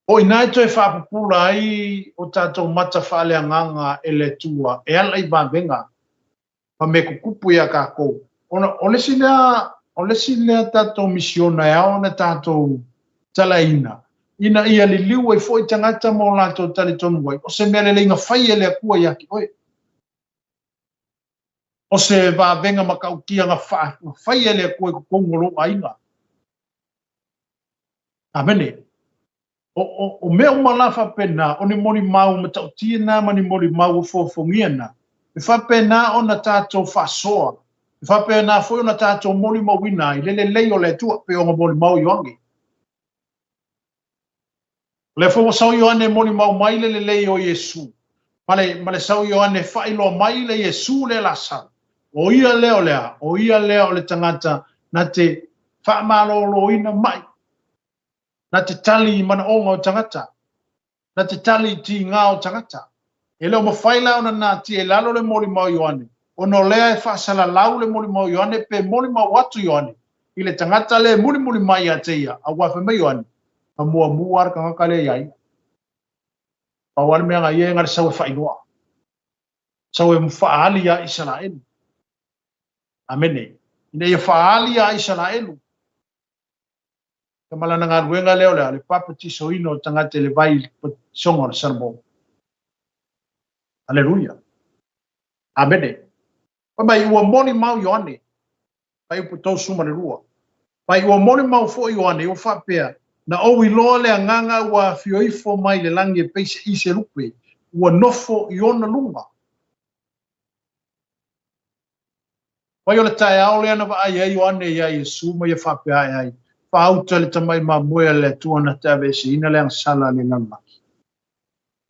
O i ina e toe faapupula ai o tatou mata faaleagaga e le Atua e ala i vavega ma mea tutupu iā tatou. Ona o le isi lea, o le isi lea tatou misiona e ao ona tatou talaina, ina ia liliu ai foi tagata ma o latou talitonu ai, o se mea lelei na fai e le Atua ia te oe. O se vavega matautia na fai e le Atua i totonu o lou aiga. Amene. O, o, o mea uma la faapena, o ni molimau matautia na ma ni molimau ofoofogia na, e faapena ona tatou faasoa, e faapena foi ona tatou molimauina ai le lelei o le Atua, pei ona molimau Ioane. O lea foi ua sau Ioane e molimau mai le lelei o Iesu, ma le, ma le sau Ioane e faailoa mai le Iesu lea la sau. O ia lea o le a? O ia lea o le tagata na te faamaloloina mai, na te tali i manaoga o tagata, na te tali i tigā o tagata. E le o mafai la ona natia i lalo le molimau Ioane, ona o lea e faasalalau le molimau Ioane pe molimau atu Ioane i le tagata lea e mulimuli mai ia te ia, aua fai mai Ioane, na muamua lava le tagata lea iā ia. Pau lava le mea na ia e na le sau e faailoa, sau e faaali iā Isaraelu. Amene. Ina ia faaali iā Isaraelu. Ma lana galuega lea o le a? Le papatisoina o tagata i le vai i le patisoga o le Salomon. Aleluia. Amene. Fai mai, ua molimau Ioane, fuaiupu 32. Mai ua molimau foi Ioane, ua faapea, na ou iloa le agaga ua afio ifo mai le lagi e pei se i se lupe, ua nofo i ona luga. Mai o le taeao lea na vaai ai Ioane iā Iesu ma ia faapea ae ai, Faauta le tamai mamoe a le Atua na te aveeseina le agasala a le lalolagi.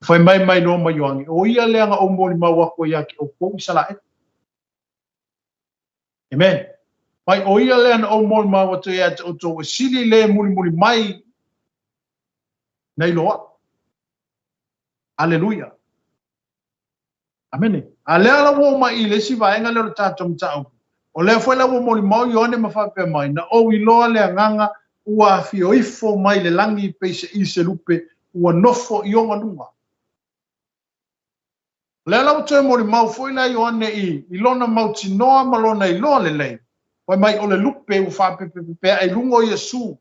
Fai mai mai loa ma Ioane, O ia lea na ou molimau aku ai ia te outou Isaraelu. Amen. Mai o ia lea na ou molimau atu ai ia te outou e sili le mulimuli mai nai lo a'u. Aleluia. Amene. A lea la ua oo mai i le isi vaega lea o le tatou mataupu. O lea foi la ua molimau Ioane ma faapea mai, na ou iloa le agaga ua afio ifo mai le lagi pei se i se lupe ua nofo i ona luga. O lea la ua toe molimau foi la Ioane i, i lona mautinoa ma lona iloa lelei, fai mai o le lupe ua faapepepepeae i luga o Iesu,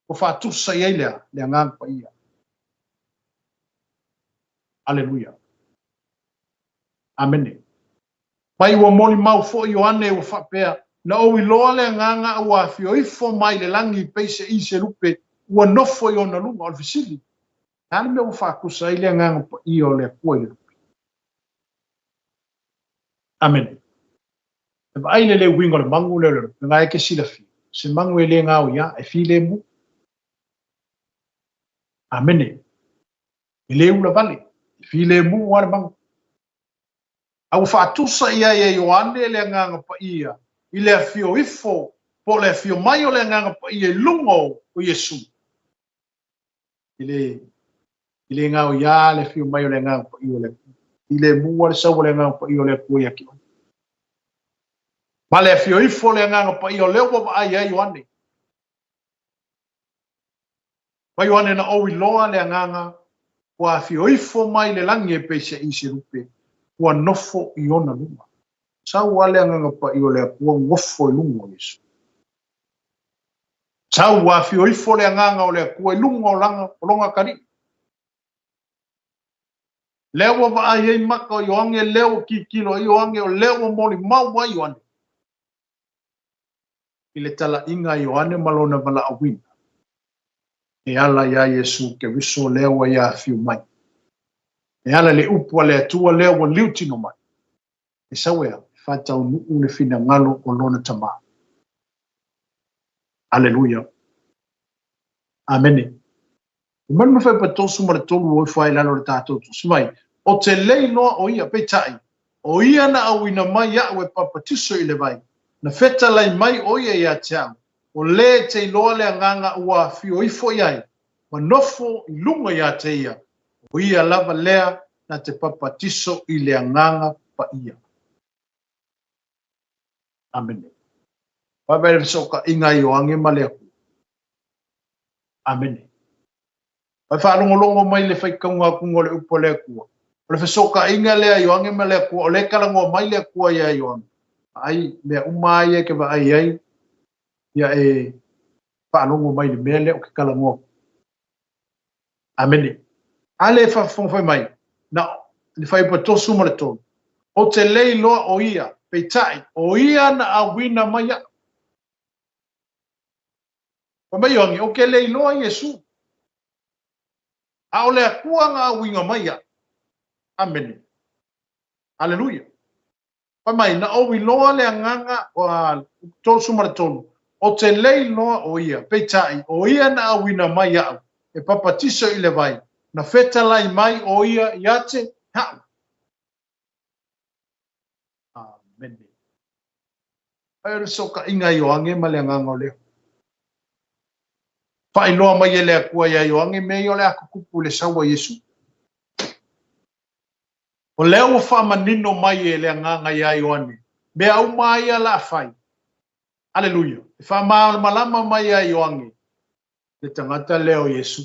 ua faatusa i ai le a? Le Agaga Paia. Aleluia. Amene. Mai ua molimau foi Ioane ua faapea, Na ou iloa le Agaga a ua afio ifo mai le lagi pei se i se lupe ua nofo i ona luga. O le fesili, le a le mea ua faatusa ai le Agaga Paia o le Atua i le lupe? Amene. E vaai le le uiga o le magu lea o le lupe, na e te silafia, se magu e le gaoia, e filemu. Amene. E le ula vale, e filemu lava le magu. A ua faatusa i ai e Ioane le Agaga Paia i le afio ifo po o le afio mai o le Agaga Paia i luga o Iesu. E le, e le gaoiā le afio mai o le Agaga Paia o le Atua. Filemu lava le sau o le Agaga Paia o le Atua ia te oe. Ma le afio ifo o le Agaga Paia o lea ua vaai ai Ioane. Ma Ioane na ou iloa le Agaga ua afio ifo mai le lagi e pei se i se lupe, ua nofo i ona luga. Sau lava le Agaga Paia o le Atua nofo i luga o Iesu. Sau ua afio ifo le Agaga o le Atua i luga o lana, o lona atalii. Lea ua vaai ai maka o Ioane, lea ua tilotilo ai Ioane, o lea ua molimau ai Ioane i le talaiga a Ioane ma lona valaauina e ala iā Iesu Keriso lea ua ia afio mai. E ala i le upu a le Atua lea ua liutino mai, e sau e a? E faataunuu le finagalo o lona Tama. Aleluia. Amene. O manu ma fai tosu ma le tolu o ifo ai lalo le tatou tusi mai. O te lei loa o ia, peitai, o ia na auina mai iaʻu e papatiso i le vai, na fetalai mai o ia ia te au, o le e te iloa le agaga ua afio ifo i ai, ma nofo i luga ia te ia, o ia lava lea na te papatiso i le Agaga Paia. Amene. Vaavaai le fesootaiga a Ioane ma le Atua. Amene. Vai faalogologo mai le faitauga atuga o le upu a le Atua. O le fesootaiga lea a Ioane ma le Atua, o lea e talanoa mai le Atua iā Ioane. Vaai, mea uma lava ia e te vaai ai, ia e faalogo mai i le mea lea ou te talanoa atu. Amene. A lea e faafofoga fai mai, na le fuaiupu 33, Ou te le iloa o ia, peitai, o ia na auina mai iaʻu. Fai mai Ioane, Ou te le iloa Iesu, a o le Atua na auina mai iaʻu. Amene. Aleluia. Fai mai, na ou iloa le agaga, 33, o te le iloa o ia, peitai, o ia na auina mai iaʻu, e papatiso i le vai, na fetalai mai o ia ia te aʻu. Amene. Ai o le fesootaiga a Ioane ma le agaga o le Atua. Faailoa mai e le Atua iā Ioane mea ia o le a tutupu i le sau a Iesu. O lea ua faamanino mai e le Agaga iā Ioane, mea uma ia la fai. Aleluia! E faamalamalama mai iā Ioane, le tagata lea o Iesu.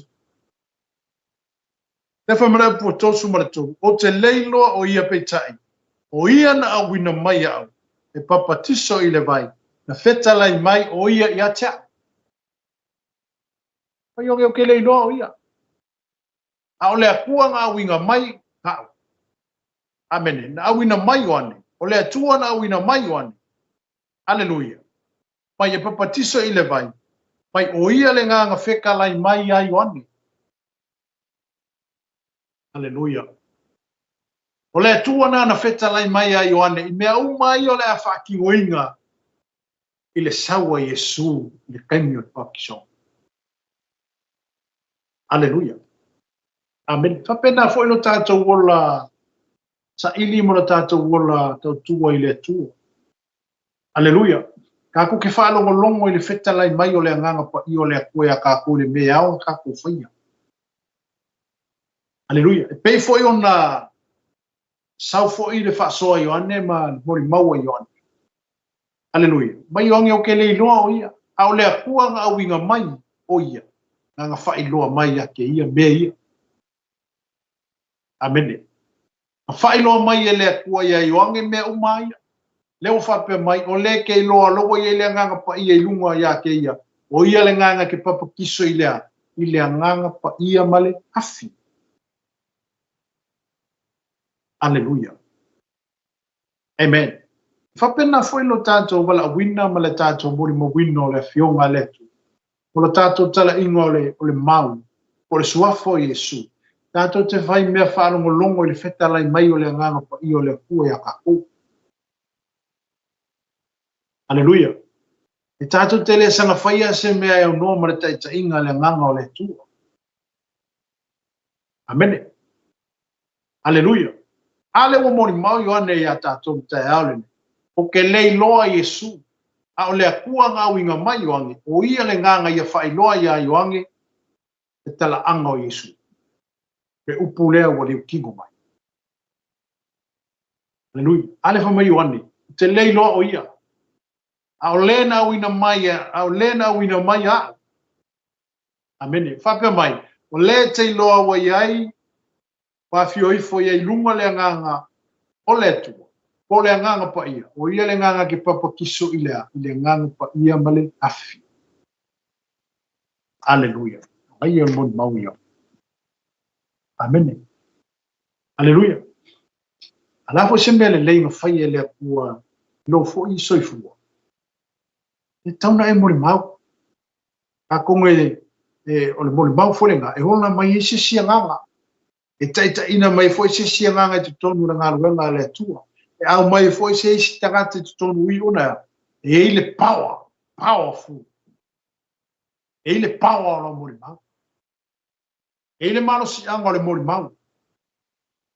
Lea fai mai le upu 33, Ou te le iloa o ia peitai, o ia na auina mai iaʻu, e papatiso i le vai, na fetalai mai o ia ia te aʻu. Fai Ioane, Ou te le iloa o ia. A o le Atua na auina mai aʻu. Amene. Na auina mai Ioane. O le Atua na auina mai Ioane. Aleluia. Mai e papatiso i le vai. Mai o ia le gagga fetalai mai iā Ioane. Aleluia. O le Atua nana fetalai mai iā Ioane i mea uma ia o le a faatinoina i le sau a Iesu i le taimi o le baptisoga. Aleluia. Amene. Faapena foi lo tatou ola saili ma lo tatou ola tautua i le Atua. Aleluia. Tatou te faalogologo i le fetalai mai o le Agaga Paia o le Atua iā tatou i le mea e ao ona tatou faia. Aleluia. E pei foi ona sau foi le faasoa a Ioane ma le molimau a Ioane. Aleluia. Mai Ioane ou te le iloa o ia, a o le Atua na auina mai o ia, na na faailoa mai ia te ia mea ia. Amene. Na faailoa mai e le Atua iā Ioane mea uma ia. Lea ua faapea mai, o le ke iloa lo ua i ai le Agaga Paia i luga ia te ia, o ia le Agaga ke papatiso i le a? I le Agaga Paia ma le afi. Aleluia. Amen. E faapena foi lo tatou valaauina ma le tatou molimauina o le Afioga a le Atua, o lo tatou talaiga o le, o le mau, po o le suafa o Iesu, tatou te fai mea faalogologo i le fetalai mai o le Agaga Paia o le Atua iā tatou. Aleluia! E tatou te le saga faia se mea e aunoa ma le taitaiga a le Agaga o le Atua. Amene. Aleluia! A lea ua molimau Ioane iā tatou i le taeao lenei, Ou te le iloa Iesu, a o le Atua na auina mai Ioane, o Ia le Agaga ia faailoa iā Ioane le talaaga o Iesu. Le upu lea ua liutino mai. Aleluia. A lea fai mai Ioane, Ou te le iloa o Ia, a o le na auina mai, a o le na auina mai a'u. Amene. Faapea mai, o le e te iloa ua i ai, ua afio ifo ia i luga le Agaga o le Atua, po o le Agaga Paia, o ia le Agaga ke papakiso i le a? I le Agaga Paia ma le afi. Aleluia. Ai e molimau ia. Amene. Aleluia. A la foi se mea lelei na fai e le Atua i lou foi soifua, e tatau ona e molimau. Atonu e, e, o le molimau foi lena, e ola mai ai se isi agaga, e taitaiina mai foi se isi agaga i totonu o le galuega a le Atua, e aumai foi se isi tagata i totonu i ona e i ai le power, powerful, e i ai le power o lau molimau. E i ai le malosiaga o le molimau,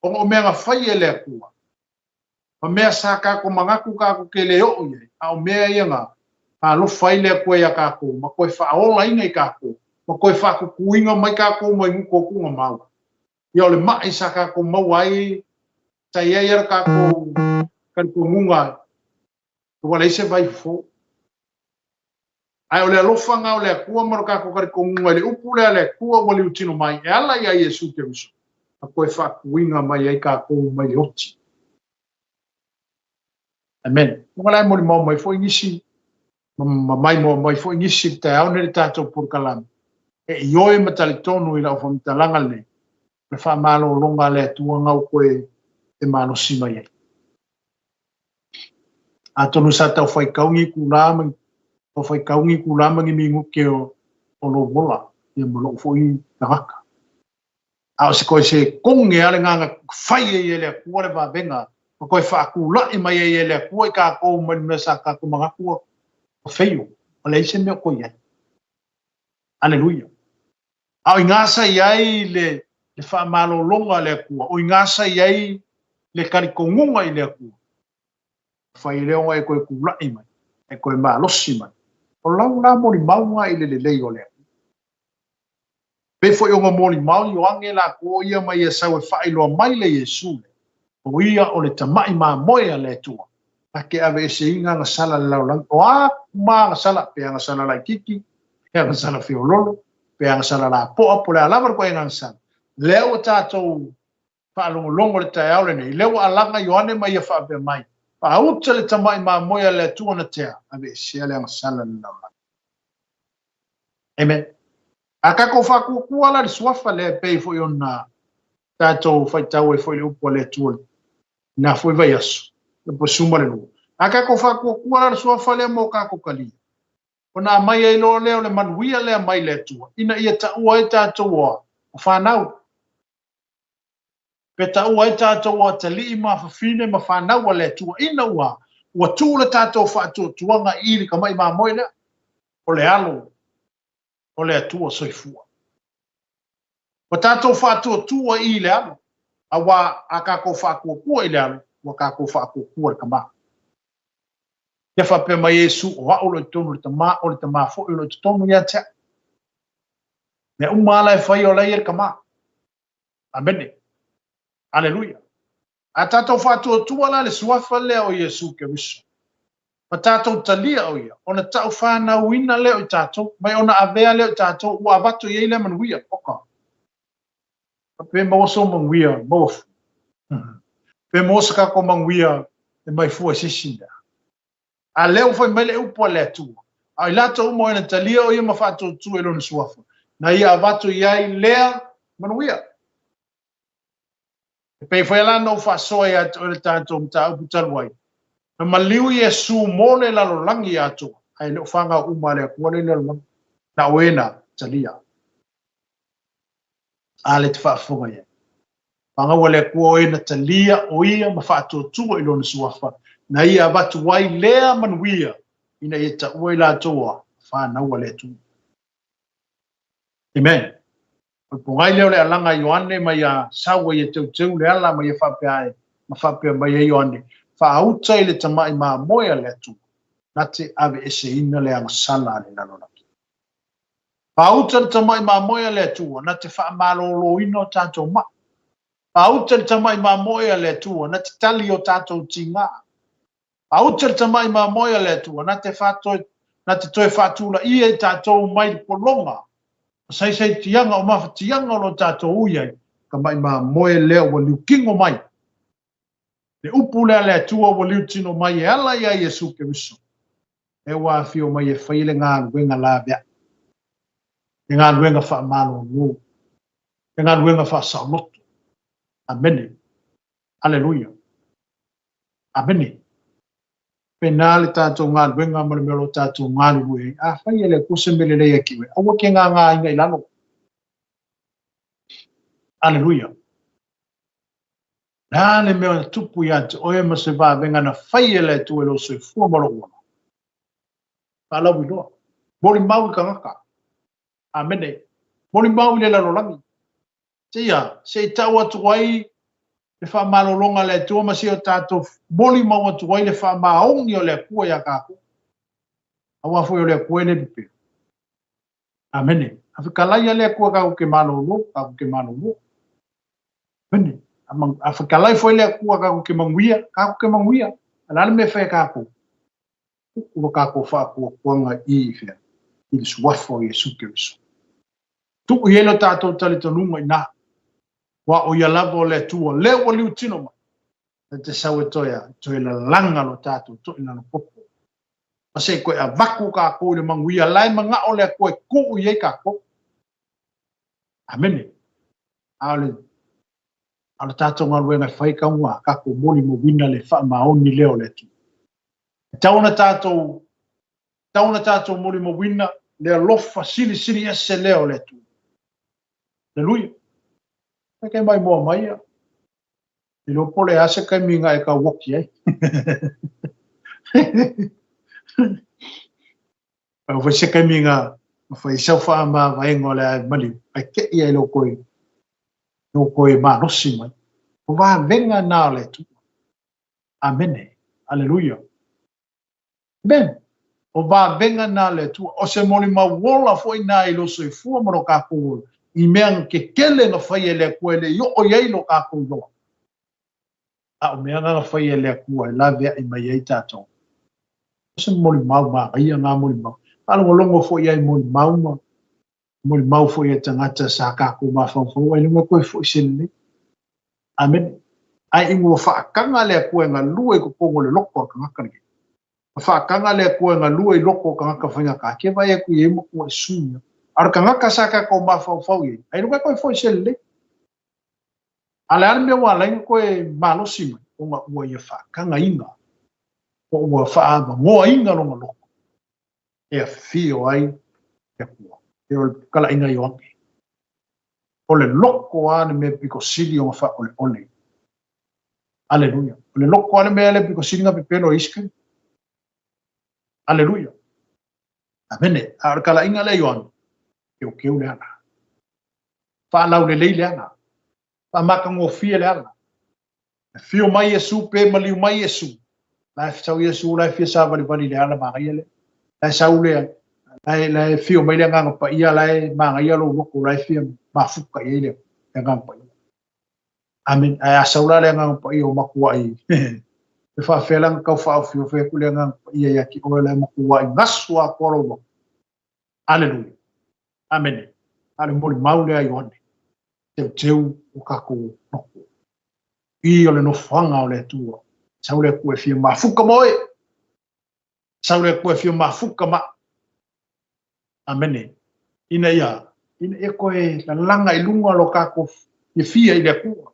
ona o mea na fai e le Atua, ma mea sa tatou manatu tatou te le oo i ai, a o mea ia na alofa ai le Atua iā tatou, ma toe faaolaina i tatou, ma toe faatutuina mai tatou mai gutu o tuugamau. Ia o le ma'i sa tatou maua ai, sa i ai le tatou talitonuga ua leai se vaifofo. Ae o le alofa na o le Atua ma lo tatou talitonuga i le upu lea a le Atua ua liutino mai e ala iā Iesu Keriso, na toe faatuina mai ai tatou mai le oti. Amen. Ua la e molimau mai foi nisi, ma maimoa mai foi nisi i le taeao nei i le tatou polokalame, e ioe ma talitonu i lau faamatalaga lenei, o le faamalologa a le Atua na ua toe e malosi mai ai. Atonu sa tau faitau ni itulā ma tau faitau ni itulā ma ni minute o, o lou ola, ia ma lou foi tagata. A o se koe se koge a le gagana fai ai e le Atua le vavega, ma koe faatula'i mai ai e le Atua i kākou mai le mea sa kākou manatu ua feio, ua leai se mea o toe i ai. Aleluia. A o i gā sa i ai le, le faamalologa a le Atua, o i gā sa i ai le talitonuga i le Atua, fai lea ona e toe tula'i mai, e toe malosi mai. O lau la molimauga i le lelei o le Atua. Pei foi ona molimau Ioane latou o ia ma ia sau e faailoa mai le Iesu lea, o ia o le Tama'i mamoe a le Atua, na te aveeseina agasala a le lalolagi. O a uma agasala, pe agasala laitiiti, pe agasala feololo, pe agasala lapoa, po o le a lava le ituaiga agasala, lea ua tatou faalogologo i le taeao lenei, lea ua alaga Ioane ma ia faapea mai, Faauta le Tama'i mamoe a le Atua na tea, aveesea le agasala a le lalolagi. Amen. A tatou faatuatua la le suafa lea e pei foi ona tatou faitau ai foi le upu a le Atua i na foi vaiaso, le pasuma le lua. A tatou faatuatua la le suafa lea mo tatou talia, ona aumai ai loa lea o le manuia lea mai le Atua, ina ia taua ai tatou o fanau. Pe taua ai tatou o atalii ma afafine ma fanau a le Atua, ina ua ua tuu le tatou faatuatuaga i le tama'i mamoe lea, o le Alo o le Atua soifua. Ua tatou faatuatua i le Alo, auā a tatou faatuatua i le Alo, ua tatou faatuatua i le Tamā. Ia faapea mai Iesu, o a'u o lo o i totonu o le Tamā, o le Tamā foi o lo o i totonu ia te a'u. Mea uma lava la e fai o la e i ai le Tamā. Amene. Aleluia. A tatou faatuatua la le suafa lea o Iesu Keriso, ma tatou talia o ia, ona taufanauina lea o i tatou, mai ona avea lea o i tatou, ua avatu i ai lea manuia. Oka. Pe maua sou manuia, maua fua. Pe maua se tatou manuia e mai fua i se isi mea. A lea ua fai mai le upu a le Atua, a o i latou uma o e na talia o ia ma faatuatua i lona suafa, na ia avatu i ai lea manuia. E pei foi la ona ou faasoa ia te oe le tatou mataupu talu ai. Na maliu Iesu mo le lalolagi atoa, ae le o fanau uma a le Atua le lalolagi. Na o e na talia. A le te faafofoga i ai. Fanau a le Atua o e na talia o ia ma faatuatua i lona suafa, na ia avatu ai lea manuia ina ia taua i latou o fanau a le Atua. Amen. O le pogai lea o le alaga a Ioane ma ia sau ai e teuteu le ala ma ia faapea ai, ma faapea mai ai Ioane, faauta i le tamai mamoe a le Atua, na te aveeseina le agasala a le lalolagi. Faauta le tamai mamoe a le Atua, na te faamaloloina o tatou mai. Faauta le tamai mamoe a le Atua, na te tali o tatou tiga. Faauta le tamai mamoe a le Atua, na te faatoe, na te toe faatulaia i tatou mai le pologa, ma saisaitiaga o mafatiaga o lo tatou ui ai, tamai mamoe lea ua liutino mai. Le upu lea a le Atua ua liutino mai e ala ia Iesu Keriso, lea ua afio mai e fai le galuega laveai, le galuega faamalolo, le galuega faasaoloto. Amene. Aleluia. Amene. Pena le tatou galuega ma le mea o lo o tatou galulue ai. Afai e le Atua se mea lelei ia te oe, aua e te gagāina i lalo. Aleluia. O le a le mea na tupu ia te oe ma se vavega na fai e le Atua i lou soifua ma lou ola? Faalauiloa. Molimau i tagata. Amene. Molimau i le lalolagi. Seia, se i tau atu ai le faamalologa a le Atua ma se i o tatou molimau atu ai le faamaoni o le Atua ia tatou. Aua foi o le Atua e le pepelo. Amene. A fetalai a le Atua tatou te malolo, tatou te malolo. Amene. A fetalai foi le Atua tatou te manuia, tatou te manuia. A o le a le mea e fai e tatou? Tuu lo tatou faatuatuaga i i fea? I le suafa o Iesu Keriso. Tuu i ai lo tatou talitonuga i ina, aua o Ia lava o le Atua, lea ua liutino mai, na te sau e toe a, toe lalaga lo tatou toilalo popo. Ma se i toe avatu tatou i le manuia la e manao le Atua e tuu i ai tatou. Amene. A o le, a o le tatou galuega e fai tau a tatou molimauina le faamaoni lea o le Atua. E tau ona tatou, tau ona tatou molimauina le alofa silisili ese lea o le Atua. Aleluia. E ke mai moa mai ia. E iloa po o le a se taimi na e tau oki ai. Au foi se taimi na fai sau faamavaega o le a e maliu, ae te i ai lou toe, lou toe malosi mai. O vavega na o le Atua. Amene. Aleluia. Amen. O vavega na a le Atua. O se molimau ola foi na i lou soifua ma lo tatou ola, i mea kekele na fai e le Atua e le i oo i ai lo tatou iloa. A o mea na na fai e le Atua e laveai mai ai tatou. O se molimau manaia na molimau. Faalogologo foi ai molimau ma molimau foi e tagata sa tatou mafaufau ai luga toe foi se lelei. Amene. Ae ina ua faataga le Atua e galue i totonu o le loto o le tagata lenei, ma faataga le Atua e galue i loto o tagata faigata, ke vaai atu i ai ma tua e sui. A o le tagata sa tatou mafaufau i ai, ai luga toe foi se lelei. A o le a le mea ua ala ai ona toe malosi mai? Ona ua ia faatagaina, po ua faaavanoaina lona loto e afio ai le Atua. E o le talaiga Ioane. O le loto lava le mea pito sili ona faaoleole. Aleluia. O le loto lava le mea le pito sili ona pepelo e isi taimi. Aleluia. Amene. A o le talaiga lea Ioane, keukeu le ala. Faalaulelei le ala. Faamatagofie le ala. Afio mai Iesu pe maliu mai Iesu. La e sau Iesu la e fia savalivali i le ala manaia lea. La e sau le la e, la e afio mai le Agaga Paia la e manaia lou loto la e fia mafuta i ai le Agaga Paia. Amen. Ae a sau la le Agaga Paia o matuai e faafefea la ona tau faaofiofi atu le Agaga Paia ia te oe la e matuai gasu atoa lou loto. Aleluia. Amene. A o le molimau lea Ioane. Teuteu o tatou loto. I o le nofoaga o le Atua. Sau le Atua e fia mafuta ma oe. Sau le Atua e fia mafuta ma. Amene. Ina ia, ina ia koe lalaga i luga lo tatou fiafia i le Atua.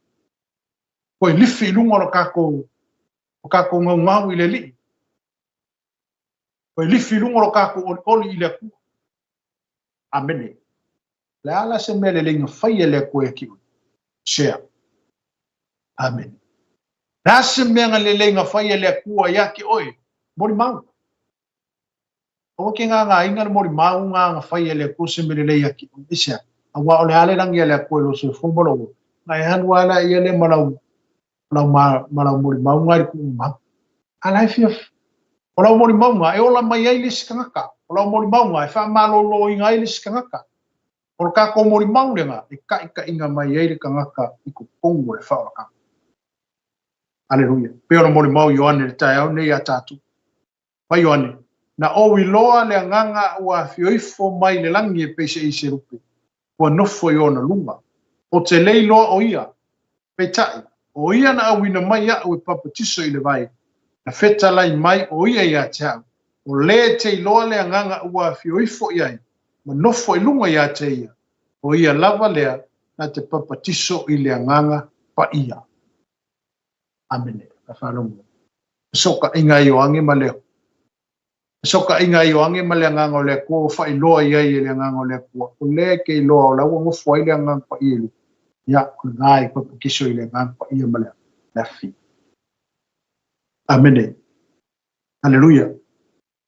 Koe lifi i luga lo tatou. O kākou gaugau i le Alii, ua e lifi i luga lo kākou olioli i le Atua. Amene. O le a la se mea lelei na fai e le Atua ia te oe? Share. Amene. O le a se mea na lelei na fai e le Atua ia te oe? Molimau. Aua ke ngāngāina le molimau ngā na fai e le Atua se mea lelei ia te oe. Aisea? Aua o le a le lagi a le Atua i lou soifua ma lou ola. Na e alu lava la ia lea ma lau lau ma, ma lau molimauga i le tuumau. A la e fia, o lau molimauga e ola mai ai le isi tagata. O lau molimauga e faamaloloina ai le isi tagata. O le tatou molimau lena e taitaiina mai ai le tagata i totonu o le faaolataga. Aleluia. Pei ona molimau Ioane i le taeao lenei ia tatou. Mai Ioane, na ou iloa le agaga ua afio ifo mai le lagi e pei se iselupe, ua nofo i ona luga. Ou te le iloa o ia. Peitai, o ia na auina mai iaʻu e papatiso i le vai, na fetalai mai o ia ia te au, o le te iloa le agaga ua afio ifo i ai, ma nofo i luga ia te ia, o ia lava lea na te papatiso i le Agaga Paia. Amene. Ka faalogo. Fesootaiga a Ioane ma le Fesootaiga a Ioane ma le Agaga o le Atua ua faailoa i ai e le Agaga o le Atua, o lea e te iloa o la ua nofo ai le Agaga Paia i luga. Ia, o lena e papatiso i le Agaga Paia ma le afi. Amene. Aleluia.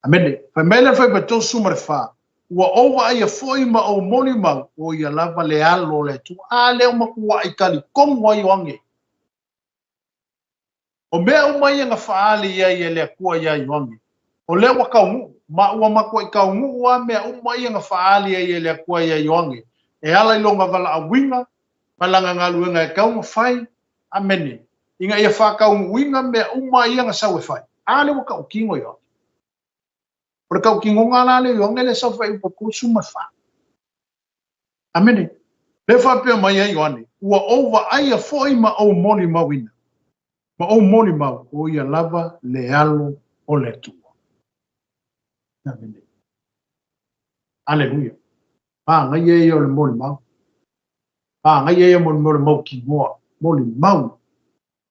Amene. Fai mai le fai 34, Ua ou vaaia foi ma ou molimau, o ia lava le Alo o le Atua. A lea ua matuai talitonu ai Ioane. O mea uma ia na faaali i ai e le Atua iā Ioane, o lea ua taunuu, ma ua matuai taunuu lava mea uma ia na faaali ai e le Atua iā Ioane, e ala i lona valaauina ma lana galuega e tatau ona fai, amene, ina ia faataunuuina mea uma ia na sau e fai. A lea ua tautino Ioane. O le tautinoga la lea o Ioane lea sau fai upu 34. Amene. Lea faapea mai ai Ioane, ua ou vaaia foi ma ou molimauina, ma ou molimau, o ia lava le Alo o le Atua. Amene. Aleluia. Manaia ia o le molimau. Manaia ia mo le mautinoa. Molimau.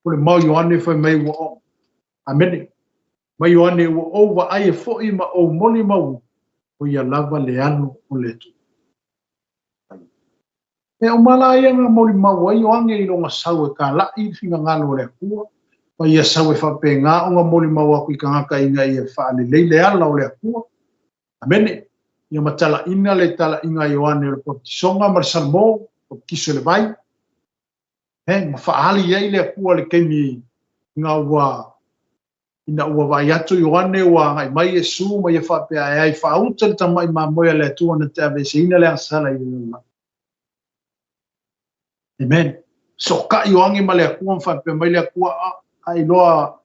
O le mau Ioane fai mai ua ou. Amene. Mai Ioane ua ou vaaia foi ma ou molimauina, o ia lava le Alo o le Atua. Mea uma la ia na molimau ai Ioane i lona sau e kalaʻi i le finagalo o le Atua, ma ia sau e faapena ona molimau aku i tagata ina ia faalelei le ala o le Atua. Amene. Ia matalaina le talaʻiga a Ioane o le Papatisoga ma le Salamo, Papatiso i le vai, eh, ma faaali ai le Atua i le taimi ina ua ina ua vaai atu Ioane ua agai mai Iesu ma ia faapea, e ai faauta le tamai mamoe a le Atua na te aveeseina le agasala i le lalolagi. Amen. Sootaʻi Ioane ma le Atua ma faapea mai le Atua, a iloa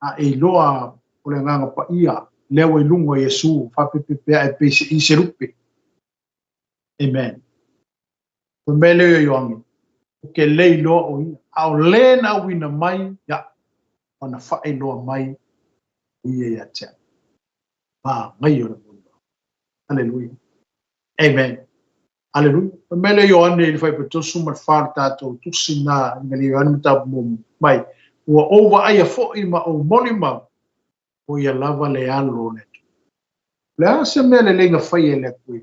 a e iloa o le Agaga Paia lea ua i luga o Iesu faapepepe ae pei se i se lupe. Amen. Fai mai lea o Ioane, ou te le iloa o ia, a o le na auina mai iaʻu, ma na faailoa mai o ia ia te au. Manaia o le molimau. Aleluia. Amen. Aleluia. Fai mai lea o Ioane i le 34 o le tatou tusi na ina le Ioane mataupu muamua mai, ua ou vaaia foi ma ou molimau, o ia lava le Alo o le Atua. O le a se mea lelei na fai e le Atua?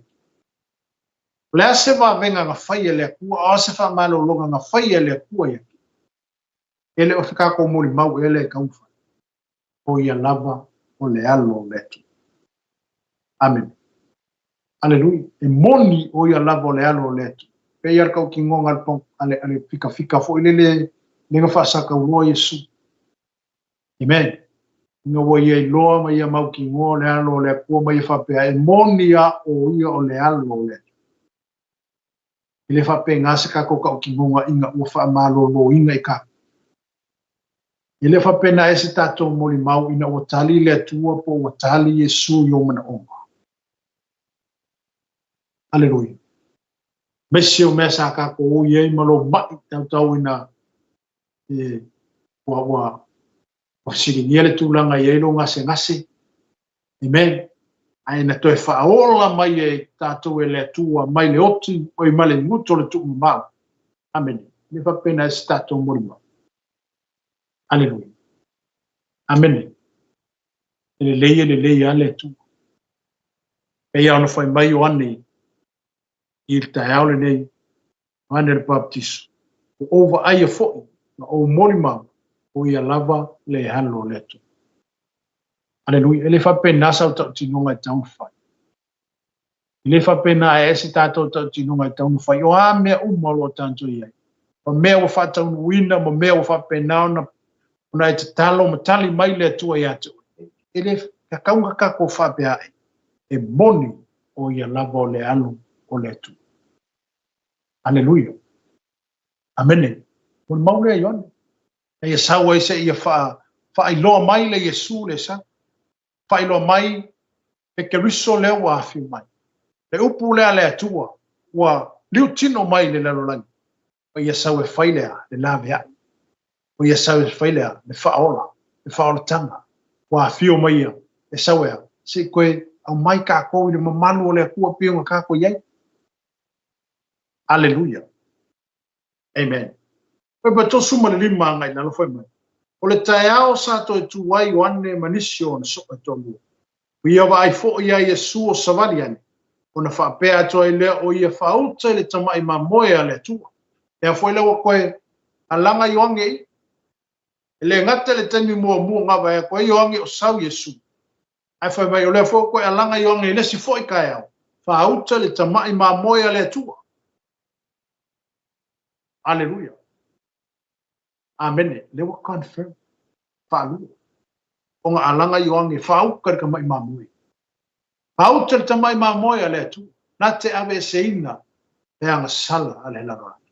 O le a se vavega na fai e le Atua, o a se faamalologa na fai e le Atua ia te? E le o se tatou molimau ea lea e taumafai. O ia lava o le Alo o le Atua. Amene. Aleluia. E moni o ia lava o le Alo o le Atua. Pei lava le tautinoga a le, a le fikafika foi lele lea na faasakauloa Iesu. Amen. Ina ua ia iloa ma ia mautinoa o le Alo o le Atua ma ia faapea, e moni lava o ia o le Alo o le Atua. E le faapena se tatou tautinoga ina ua faamaloloina i tatou. E le faapena e se tatou molimau ina ua tali le Atua po ua tali Iesu i ou manaoga. Aleluia. Aemaise o mea sa tatou o i ai ma lou maʻi tautau ina e, ua, ua, ua fesiligia le tulaga i ai lou gasegase. Amen. Ae na toe faaola mai e tatou e le Atua mai le oti, oi mai le guto o le tuumamao. Amene. Le faapena e se tatou molimau. Aleluia. Amene. E lelei e lelei lava le Atua. Pei lava ona fai mai Ioane i le taeao lenei, Ioane le Papatiso, ua ou vaaia foi ma ou molimau, o ia lava le Alo o le Atua. Aleluia. E le faapena sau tautinoga e tatau ona fai. E le faapena e ese tatou tautinoga e tatau ona fai. O a mea uma o lo o tatou i ai, ma mea ua faataunuuina, ma mea ua faapena ona ona e tatalo ma tali mai le Atua ia te oe. E le tatau ona tatou faapea ae, e moni o ia lava o le Alo o le Atua. Aleluia. Amene. Molimau lea Ioane. Na ia sau ai se ia faailoa mai le Iesu le sau. Faailoa mai le Keriso lea ua afio mai. Le upu lea a le Atua ua liutino mai i le lalolagi, ma ia sau e fai le a? Le laveai. Ma ia sau e fai le a? Le faaola, le faaolataga. Ua afio mai ia, e sau e a? Se i toe aumai kākou i le mamalu o le Atua pei ona kākou i ai. Aleluia. Amen. Pepa 35 agai i lalo fai mai, O le taeao sa toe tu ai Ioane ma nisi o ona soo e toalua. Ua ia vaai foi iā Iesu o savali ane, ona faapea atu ai lea o ia faauta i le tamai mamoe a le Atua. Lea foi la ua toe alaga Ioane i. E le gata i le taimi muamua na vaai atu ai Ioane o sau Iesu, ae fai mai o lea foi ua toe alaga Ioane i le isi foi taeao, faauta i le tamai mamoe a le Atua. Aleluia. Amene. Lea ua confirm. Faalua. Ona alaga Ioane faauta le tamai mamoe. Faauta le tamai mamoe a le Atua. Na te aveeseina le agasala a le lalolagi.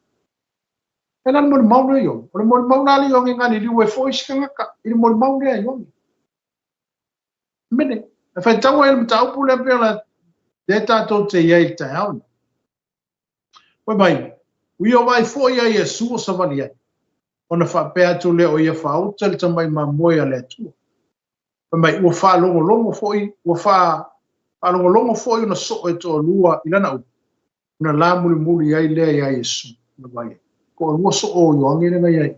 E la le molimau lea Ioane. O le molimau la le Ioane galiliu ai foi isi tagata i le molimau lea Ioane. Amene. E faitau ai le mataupu lea pei ona lea tatou te i ai i le taeao lenei. Fai mai, ua ia vaai foi ia Iesu o savali ai, ona faapea atu lea o ia faauta le tamai mamoe a le Atua. Fai mai, ua faalogologo foi, ua faalogologo foi ona soo e toalua i lana upu, ona la mulimuli ai lea iā Iesu, na vaai ai. Toalua soo o Ioane lea na i ai.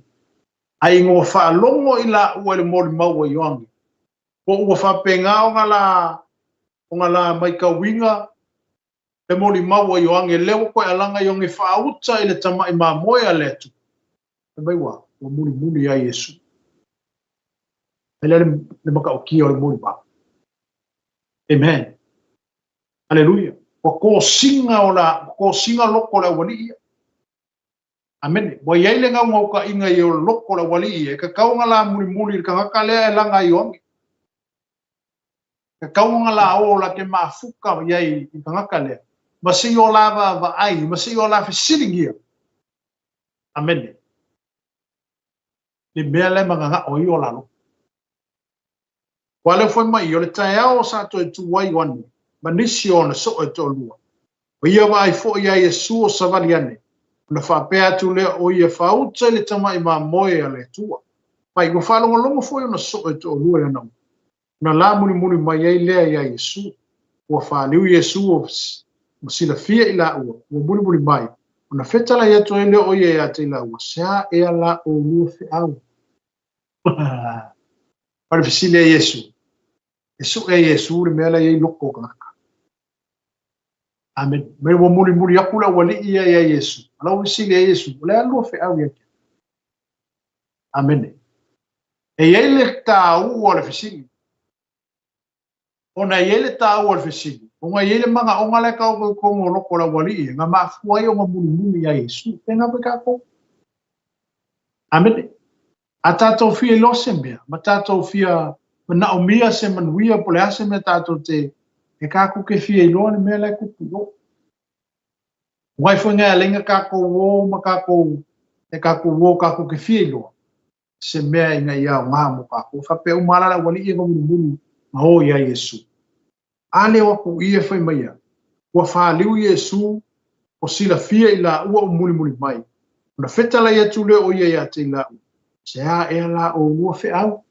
Ai ina ua faalogo i laua i le molimau a Ioane, po ua faapena ona la, ona la maitauina le molimau a Ioane, lea ua toe alaga Ioane faauta i le tamai mamoe a le Atua. Fai mai ua, ua mulimuli ia Iesu. Ai lea le matautia o le molimau. Amen. Aleluia. Ua tosina o la, ua tosina loko o le aualii ia. Amene. Ua i ai le gaugaukaʻiga i o loko o le aualii ia, e tatau ona la mulimuli i le tagata lea e laga Ioane. Tatau ona la o la te mafuta i ai i tagata lea, ma se i o la vaavaai, ma se i o la fesiligia. Amene. Le mea la e mananao ai o la loto. Ua leo fai mai, o le taeao sa toe tu ai Ioane, ma nisi o ona soo e toalua. O ia vaai foi iā Iesu o savali ane, ona faapea atu lea o ia faauta i le tamai mamoe a le Atua. Mai, ua faalogologo foi ona soo e toalua i lana upu. Ona la mulimuli mai ai lea iā Iesu. Ua faaliu Iesu ua silafia i laua, ua mulimuli mai, ona fetalai atu ai lea o ia iā te i laua, Sea ea la oulua feau? O le fesili a Iesu, e sue e Iesu le mea la e i ai loko o tagata. Amen. Mai ua mulimuli aku le aualii ia ia Iesu. A la ua fesili a Iesu, o le a lua feau ia te au? Amene. E i ai le tāua o le fesili. Ona e i ai le tāua o le fesili, ona e i ai le manaoga la e taoto i totonu o loko o le aualii ia, na mafua ai ona mulimuli ia Iesu. Pēnā foi tātou. Amene. A tātou fia iloa se mea, ma tātou fia manaomia se manuia po o le a se mea tātou te, e kākou ke fia iloa le mea la e tupu i o. Wai foi ngai alenga kākou o ma kākou, e kākou o kākou ke fia iloa se mea ina ia aoga mo kākou. Faapea uma ala le aualii e mulimuli ma o iā Iesu. A leo aku i e fai mai ia, ua faliu Iesu o silafia i laua o mulimuli mai, ona fetalai atu lea o ia iā te i laua, Se a ea la oulua feau?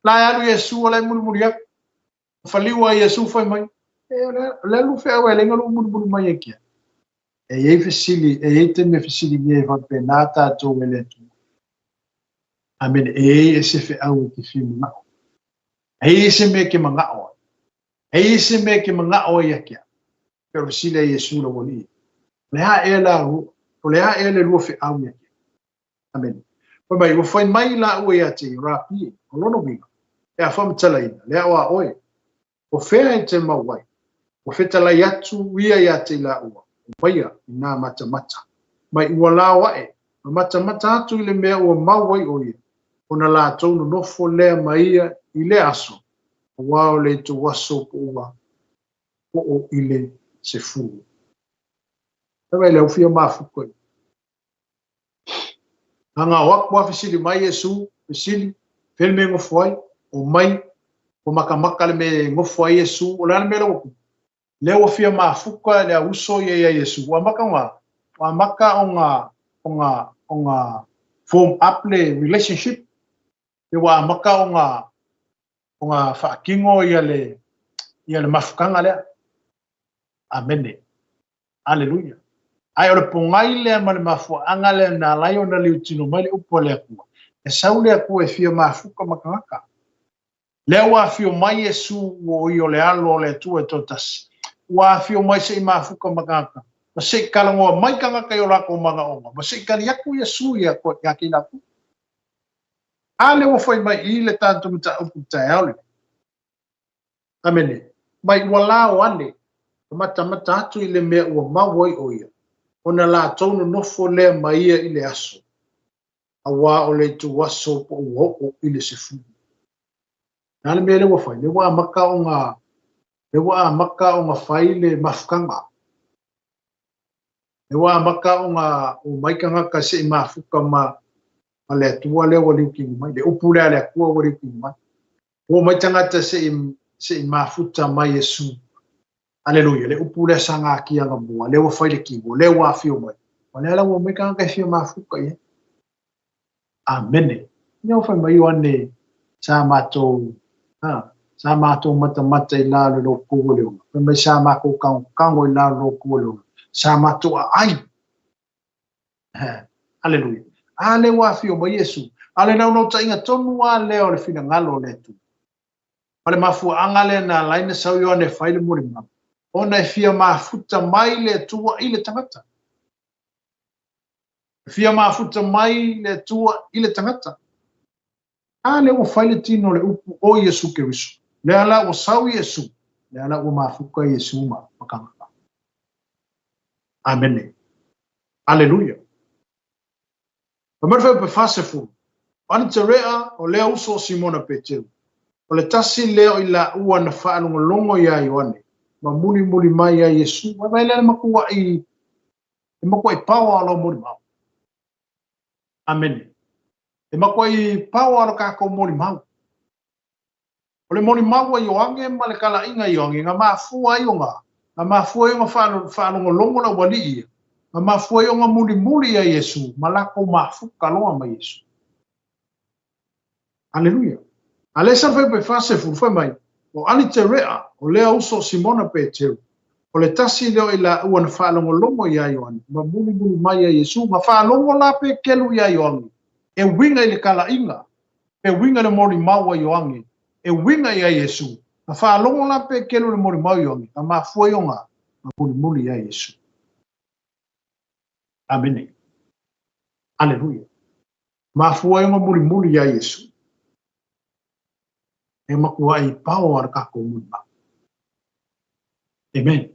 La e alu Iesu o la e mulimuli aku. Faliu a Iesu fai mai, E, o le alu feau e lenga lu mulimuli mai e kia. E iai fesili, e iai taimi e fesiligia ai faapena tatou e le Atua. Amene. E i ai se feau e te fia manaʻo. E i ai se mea e ke manaʻo ai. E i ai se mea e ke manaʻo ai ia te au. Pe o fesili ai Iesu le aualii. O le a ea la, o le a ea le lua feau ia te au? Amene. Fai mai, ua fai mai lāua iā te ia, Rapi e, o lona uiga, e a faamatalaina, le aʻo a ʻoe, o fea e te mau ai? Ua fetalai atu ia iā te lāua, Omaia i nā matamata. Mai ua lao aʻe, ma matamata atu i le mea ua mau ai ʻo ia, ona lātou nonofo lea ma ia i lea aso, auā o le tou aso po ua poʻo i le 10. Fai mai le au fia mafuka i. Ngangao aku a fesili mai Iesu, fesili, fea le mea e nofo ai? Omai, ua makamaka le mea e nofo ai Iesu, o le a le mea lea ua tupu? Lea ua fia mafuka le au uso ia ia Iesu. Ua amata ona, ua amata ona, ona, ona form up le relationship, pe ua amata ona, ona faatino ia le, ia le mafutaga lea. Amene. Aleluia. Ae o le pogai lea ma le mafuaaga lea na ala ai ona liutino mai le upu a le Atua, e sau le Atua e fia mafuta ma tagata. Lea ua afio mai Iesu ua o ia o le Alo o le Atua e toatasi. Ua afio mai se i mafuta ma tagata, ma se i talanoa mai tagata i o latou manaoga, ma se i tali atu Iesu ia te i latou. A lea ua fai mai i le tatou mataupu i le taeao lenei. Amene. Mai ua lao ane, ma matamata atu i le mea ua mau ai ʻo ia, ona latou nonofo lea ma ia i le aso, auā o le ituaso po ua oo i le 10. Le a le mea lea ua fai? Lea ua amata ona, lea ua amata ona fai le mafutaga. Lea ua amata ona omai tagata se i mafuta ma, ma le Atua lea ua liutino mai, le upu lea a le Atua ua liutino mai. Ua omai tagata se i, se i mafuta mai Iesu. Aleluia, le upu lea sa gatia anamua, lea ua fai le tino, lea ua afio mai. O lea la ua omai tagata e fia mafuta i ai. Amene. Ia ua fai mai Ioane, sa matou, ha, sa matou matamata i lalo i lou kou o le ola. Fai mai sa makou kagokago i lalo i lou kou o le ola. Sa matou aai. Aleluia. A lea ua afio mai Iesu. A o le naunautaiga tonu lava lea o le finagalo o le Atua. Ma le mafuaaga lea na ala ai ona sau Ioane e fai le molimau, ona e fia mafuta mai le Atua i le tagata. E fia mafuta mai le Atua i le tagata. A lea ua fai le tino o le upu o Iesu Keriso. Lea la ua sau Iesu, lea la ua mafuta Iesu ma tagata. Amene. Aleluia. Fai mai le fuaiupu 40, O Aniterea, o lea uso o Simona Peteru, o le tasi lea o i laua na faalogologo iā Ioane, ma mulimuli mai iā Iesu. Vaivai lea le matuaʻi, le matuaʻi paoa o lau molimau. Amene. E matuaʻi paoa o le tatou molimau. O le molimau a Ioane ma le talaiga a Ioane, na mafua ai ona, na mafua ai ona faalogologo le aualii ia, na mafua ai ona mulimuli ia Iesu ma latou mafuta loa ma Iesu. Aleluia. A lea sa fai pe 40, fai mai, o Aniterea, o lea uso o Simona Peteru, o le tasi lea o i laua na faalogologo iā Ioane, ma mulimuli mai ia Iesu, na faalogo la Peteru iā Ioane, e uiga i le talaiga, e uiga i le molimau a Ioane, e uiga iā Iesu. Na faalogo la Peteru i le molimau a Ioane, na mafua ai ona mulimuli iā Iesu. Amene. Aleluia. Mafua ai ona mulimuli iā Iesu. E matuaʻi paoa le tatou molimau. Amen.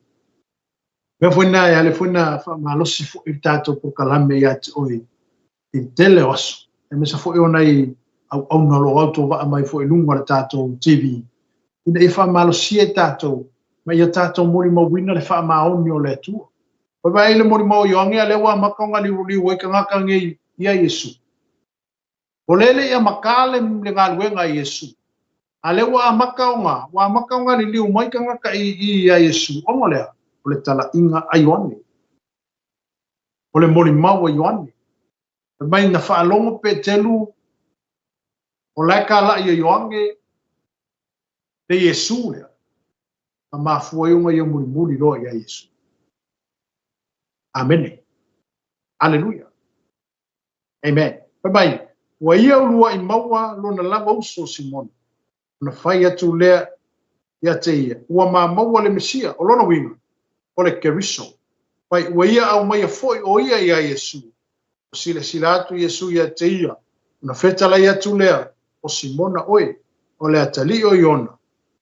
Mea foi na e ale foi na faamalosi foi le tatou polokalame ia te oe i le tele o aso. Aemaise foi o nai auauna o lo o autovaa mai foi i luga o le tatou TV ina ia faamalosia i tatou ma ia tatou molimauina le faamaoni o le Atua. Vaai le molimau o Ioane, a lea ua amata ona liuliu ai tagata nei ia Iesu. O lea e le i amata le galuega a Iesu, a lea ua amata ona, ua amata ona liliu mai tagata i i ia Iesu, ona o le a? O le talaiga a Ioane. O le molimau a Ioane. Fai mai na faalogo Petelu, o la e kalai e Ioane le Iesu lea, na mafua ai ona ia mulimuli loa ia Iesu. Amene. Aleluia. Amen. Fai mai, Ua ia uluaʻi maua lona lava uso o Simona, ona fai atu lea ia te ia, Ua ma maua le Mesia, o lona uiga, o le Keriso. Fai, ua ia aumaia foi ʻo ia iā Iesū. Ua silasila atu Iesū ia te ia, ona fetalai atu lea, O Simona ʻoe, o le atalii o Iona,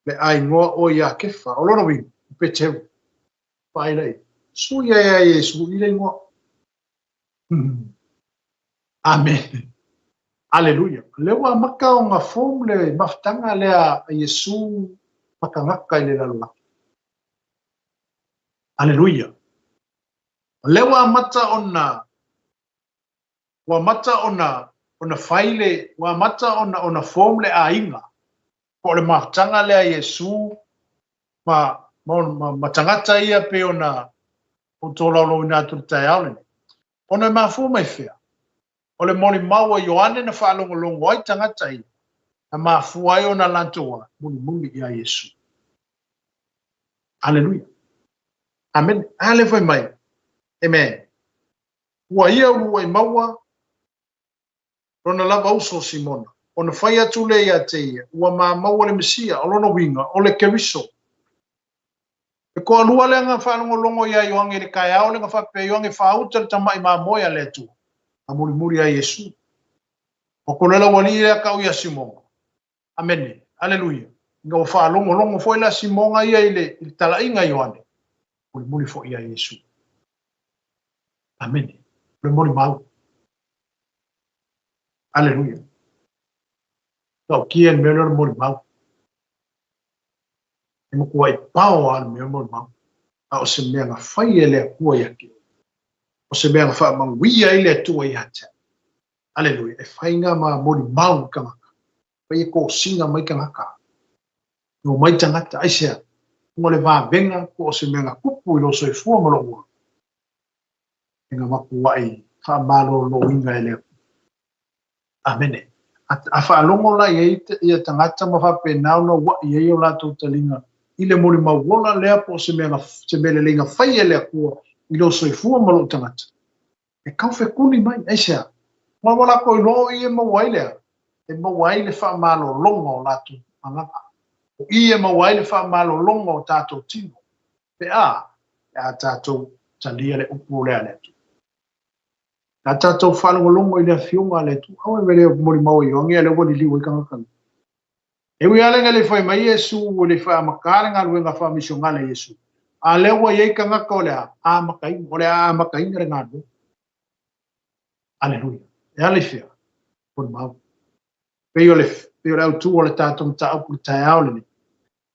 le a igoa ʻoe iā Kefa, o lona uiga, o Peteru. Vaai la i, sui ia iā Iesū i le igoa. Amene. Aleluia. Lea ua amata ona form le mafutaga lea a Iesū ma tagata i le lalolagi. Aleluia. O lea ua amata ona ua amata ona ona fai le ua amata ona ona form le aiga po o le mafutaga lea a Iesu ma ma ma, ma tagata ia pei ona ou tolaulauina atu i le taeao lenei. Ona e mafua mai fea? O le molimau a Ioane na faalogologo ai tagata ia, na mafua ai ona latou a mulimuli iā Iesu. Aleluia. Amene. A lea fai mai. Amen. Ua ia uluai maua lona lava uso o Simona, ona fai atu lea ia te ia, ua ma maua le Mesia, o lona uiga, o le Keriso. E toalua lea na faalogologo iā Ioane i le taeao lea na faapea Ioane faauta le tamaʻi mamoe a le Atua, a mulimuli ia Iesu. Ua tole lau alii lea tau ia Simona. Amene. Aleluia. Ina ua faalogologo foi la Simona ia i le, i le talaiga a Ioane, mulimuli foi ia Iesu. Amene. O le molimau. Aleluia. Taukia le mea lea o le molimau. E matuai pao lava le mea o le molimau. A o se mea na fai e le Atua ia te oe. O se mea na faamanuia ai le Atua ia te au. Aleluia. E fai ngā ma molimau i tangata. Fai e kosina mai tangata. E omai tangata, aisea? Ona o le vavega po o se mea na tupu i lou soifua ma lou ola. E nga matuai faamaloloina e le Atua. Amene. A faalogo la i ai ia tagata ma faapena ona uaʻi ai o latou taliga i le molimau ola lea po o se mea se mea lelei na fai e le Atua i lou soifua ma lou tagata, e tau fekuli mai. Aisea? Aua ua latou iloa o i e maua ai le a? E maua ai le faamalologa o latou agaga. O i e maua ai le faamalologa o tatou tino, pe a, pe a tatou talia le upu lea a le Atua. A tatou faalogologo i le Afioga a le Atua, aua e le molimau e Ioane, a lea ua liliu ai tagata nei. E ui lava lea e le i fai mai Iesu, ua le i amata le galuega faamisionale a Iesu, a lea ua i ai tagata o le a amataina, o le a amataina le galuega. Aleluia. E ala i fea? Molimau. Pei o le, pei o le autu o le tatou mataupu i le taeao lenei,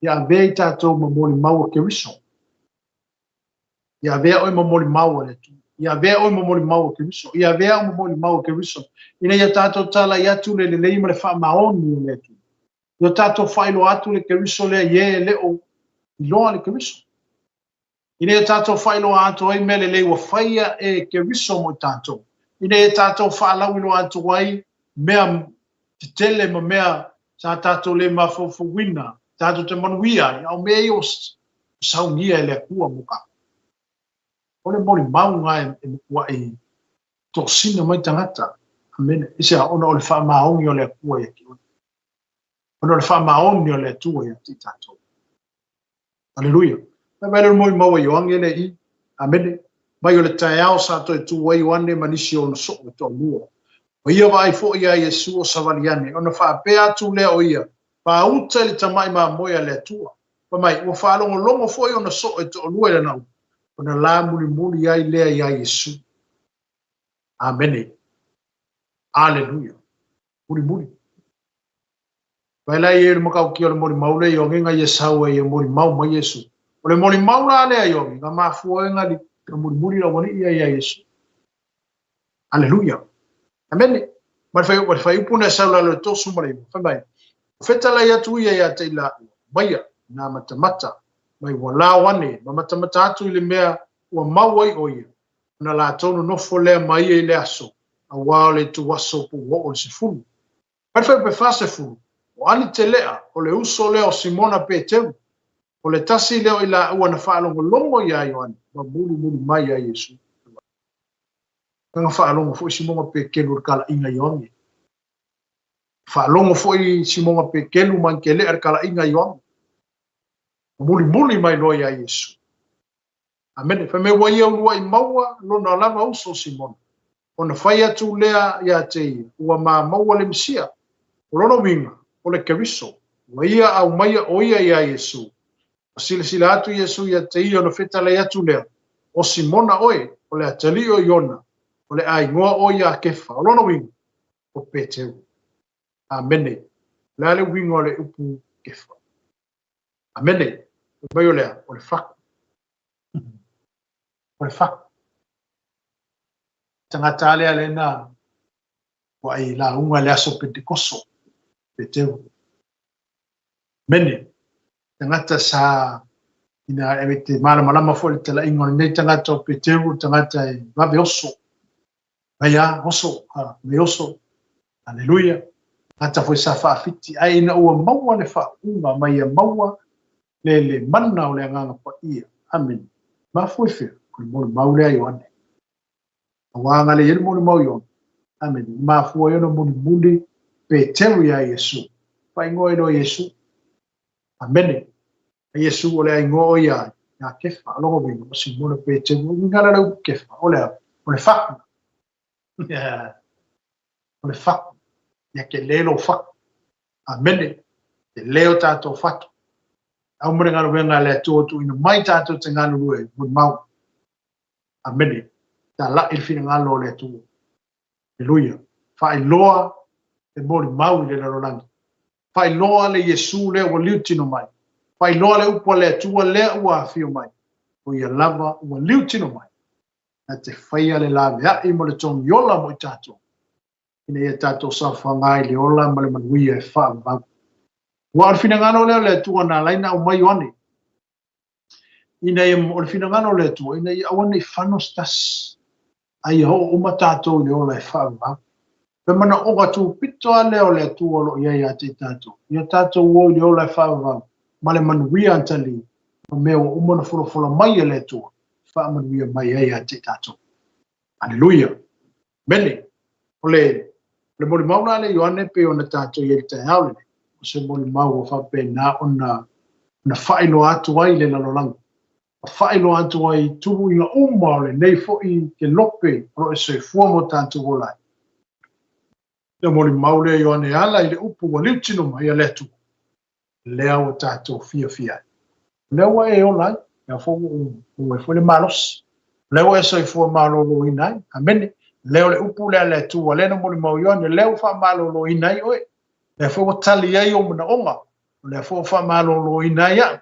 ia avea i tatou ma molimau a Keriso. Ia avea oe ma molimau a le Atua. Ia avea oe ma molimau a Keriso. Ia avea au ma molimau a Keriso. Ina ia tatou talai atu le lelei ma le faamaoni o le Atua. Ia tatou faailoa atu le Keriso lea i e e le o iloa le Keriso. Ina ia tatou faailoa atu ai mea lelei ua faia e Keriso mo i tatou. Ina ia tatou faalauiloa atu ai mea tetele ma mea sa tatou le mafaufauina, tatou te manuia ai, a o mea ia ua saunia e le Atua mo tatou. O le molimau lena e matuai tosina mai tagata. Amene. Aisea? Ona o le faamaoni o le Atua ia te oe. Ona o le faamaoni o le Atua ia te i tatou. Aleluia. Fai mai le molimau a Ioane lea i. Amene. Mai o le taeao sa toe tu ai Ioane ma nisi o ona soo e toalua. Ua ia vaai foi iā Iesu o savali ane, ona faapea atu lea o ia, Pāuta i le tamaʻi mamoe a le Atua. Fai mai, ua faalogologo foi ona soo e toalua i lana upu, ona la mulimuli ai lea iā Iesu. Amene. Aleluia. Mulimuli. Vaai la i ai o le matautia o le molimau lea Ioane na ia sau ai e molimau mai Iesu. O le molimau la lea Ioane, na mafua ai na mulimuli le aualii ia iā Iesu. Aleluia. Amene. Ma le fuaiupu na e sau lalo i le 39, fai mai, Ua fetalai atu ia ia te i laua, maia, nā matamata, mai ua lao ane, ma matamata atu i le mea ua mau ai ʻo ia, ona latou nonofo lea ma ia i le aso, auā o le ituaso po ua oo i le 10. Mai le fuaiupu e 40, o Anitelea, o le uso lea o Simona Peteru, o le tasi lea o i laua na faalogologo iā Ioane ma mulimuli mai iā Iesu. Na faalogo foi Simona Peteru i le talaiga a Ioane. Faalogo foi Simoga Petelu ma Akelea i le talaiga a Ioane. Mulimuli mai loa ia Iesu. Amene. Fai mai ua ia uluai maua lona lava uso o Simona, ona fai atu lea ia te ia, ua ma maua le Mesia. O lona uiga, o le Keriso. Ua ia aumaia ʻo ia iā Iesu. Ua silasila atu Iesu ia te ia ona fetalai atu lea, O Simona ʻoe, o le atalii o Iona, o le a igoa ʻoe iā Kefa. O lona uiga, o Peteru. Amene. O le a le uiga o le upu Kefa? Amene. Fai mai o le a? O le fatu. O le fatu. Tagata a lea lena ua ai lauga i le aso Pentekoso, Peteru. Amene. Tagata sa ina e te malamalama foi le talaiga o lenei tagata o Peteru, o le tagata e vave oso. Mai a, oso, a, mai oso. Aleluia. Tagata foi sa faafiti, ae ina ua maua le faauuga ma ia maua le le mana o le Agaga Paia. Amene. Mafua i fea? O le molimau lea a Ioane. Aua agalelei ai le molimau Ioane. Amene. I mafua ai ona mulimuli Peteru iā Iesu. Faaigoa ai loa Iesu. Amene. A Iesu o le a igoa ʻoe iā iā Kefa. O lona uiga, o Simona Peteru. O uiga la le upu Kefa, o le a? O le fatu. O le fatu. Ia telē lou fatu. Amene. Telē o tātou fatu. Au ma le galuega a le Atua ua tuuina mai tātou te galulue molimau. Amene. Talaʻi le finagalo o le Atua. Aleluia. Faailoa le molimau i le lalolagi. Faailoa le Iesu lea ua liutino mai. Faailoa le upu a le Atua lea ua afio mai. O ia lava ua liutino mai. Na te faia le laveai mo le togiola mo i tatou, ina ia tatou saofaga i le ola ma le manuia e faavavau. Ua o le finagalo lea o le Atua na ala ai na aumai Ioane. Ina ia, o le finagalo o le Atua, ina ia aua ne i fano se tasi, a ia oo uma tatou i le ola e faavavau. Le manaoga tupito lava lea o le Atua o lo o i ai ia te i tatou, ia tatou o i le ola e faavavau, ma le manuia atalii, ma mea ua uma ona folafola mai e le Atua, e faamanuia mai ai ia te i tatou. Aleluia! Amene. O le, o le molimau la lea Ioane pei ona tatou i ai i le taeao lenei, o se molimau ua faapena ona, ona faailoa atu ai i le lalolagi, ma faailoa atu ai i tuluiga uma o lenei foi kelope o lo o soifua ma o tatou ola ai. Le molimau lea Ioane e ala i le upu ua liutino mai a le Atua. lea ua tatou fiafia ai. O lea ua e ola ai, lea foi ua ou maua ai foi le malosi. O lea ua e soifua maloloina ai. Amene. Lea o le upu lea a le Atua, lea na molimau Ioane, lea ua faamaloloina ai oe. Lea foi ua tali ai ou manaoga. O lea foi ua faamaloloina ai au.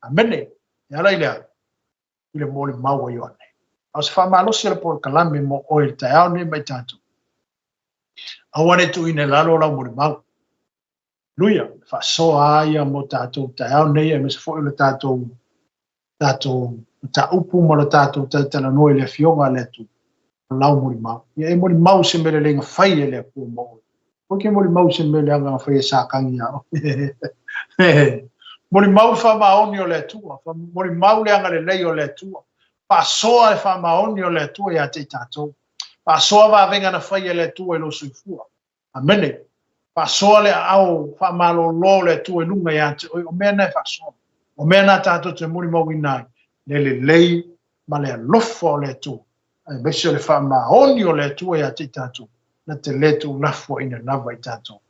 Amene. E ala i le a? I le molimau a Ioane. A o se faamalosi a le polokalame mo oe i le taeao nei ma i tatou. Aua ne i tuuina i lalo lau molimau. Aleluia! E faasoa a ia mo tatou taeao nei aemaise foi o le tatou tatou mataupu ma le tatou talatalanoa i le Afioga a le Atua, o lau molimau. Ia e molimau i se mea lelei na fai e le Atua mo oe. Aua e te molimau i se mea leaga na fai e Satani ia oe. Molimau le faamaoni o le Atua, molimau le agalelei o le Atua, faasoa le faamaoni o le Atua ia te i tatou. Faasoa vavega na fai e le Atua i lou soifua. Amene. Faasoa le aao faamalolo o le Atua i luga ia te oe. O mea na e faasoa. O mea na tatou te molimauina ai, le lelei ma le alofa o le Atua, aemaise o le faamaoni o le Atua ia te i tatou, na te le tuulafoaiina lava i tatou.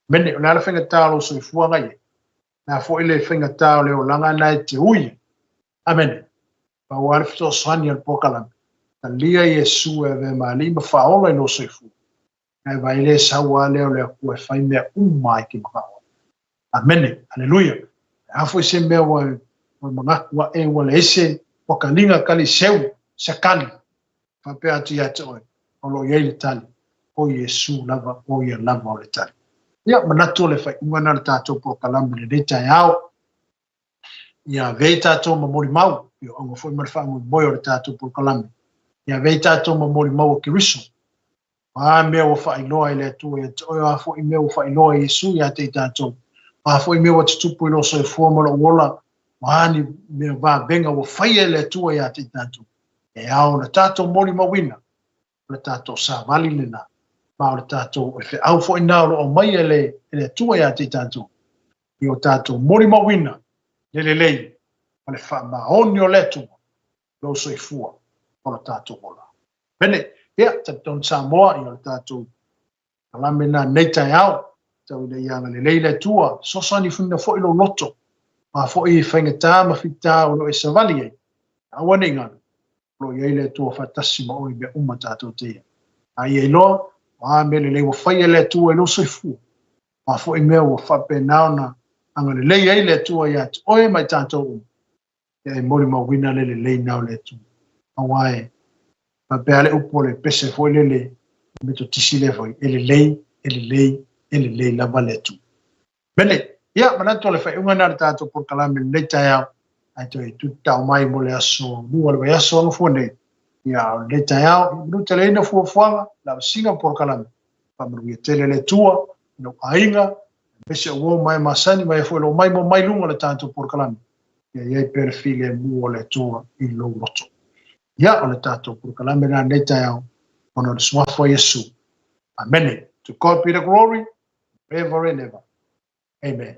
Amene. O le a le faigata o lou soifuaga i ai? O le a foi le faigata o le olaga na e te ui ai? Amene. Pau lava le fesoasoani a le polokalame, talia Iesu e avea ma Alii ma Faaola i lou soifua. Ae vaai le sau a lea o le Atua e fai mea uma ai ke manao. Amene. Aleluia. A foi se mea ua ua manatu aʻe ua leai se wakaliga kali seu se kali. Faapea atu ia te oe, o lo o i ai le tali, o Iesu lava, o ia lava o le tali. Ia, manatu o le faaiuga na o le tatou polokalame i lenei taeao. Ia avea i tatou ma molimau, i o auga foi ma le faamoemoe o le tatou polokalame. Ia avea i tatou ma molimau o Keriso. O a mea ua faailoa e le Atua ia te oe, o a foi mea ua faailoa e Iesu ia te i tatou, o a foi mea ua tutupu i lou soifua ma lou ola, o a ni mea vavega ua faia e le Atua ia te i tatou, e ao ona tatou molimauina, o le tatou savali lena. Ma o le tatou, o le feau foi lena o lo o aumaia e le, e le Atua ia te i tatou, i o tatou molimauina le lelei ma le faamaoni o le Atua lou soifua ma lo tatou ola. Amene. Ia, talitonu Samoa, ia o le tatou kalame lena nei taeao, tau ina ia agalelei le Atua, fesoasoani foi lou loto, a foi i faigata ma fita o lo o e savali ai, aua ne i galo, o lo o i ai le Atua faatasi ma oe i mea uma tatou te i ai. A ia iloa, o a mea lelei ua faia e le Atua i lou soifua, o a foi mea ua faapena ona agalelei ai le Atua ia te oe ma i tatou uma, ia e molimauina le lelei na o le Atua. Aua e faapea le upu o le pese foi lele, Metotisi lea foi, e lelei, e lelei, e lelei lava le Atua. Mene, ia, manatu o le faaiuga lena o le tatou polokalame i lenei taeao, ae toe tutao mai mo le aso lua o le vaiaso gafua nei. Ia, o lenei taeao, ia manuteleina fuafuaga, lavasiga ma polokalame, faamanuia tele le Atua i lou aiga, aemaise o uo ma e masani ma e foi o lo o maimoa mai luga o le tatou polokalame, ia i ai pea le filemu o le Atua i lou loto. Ia, o le tatou polokalame lena i lenei taeao, ona o le Suafa o Iesu. Amene. To God be the glory, forever and ever. Amen.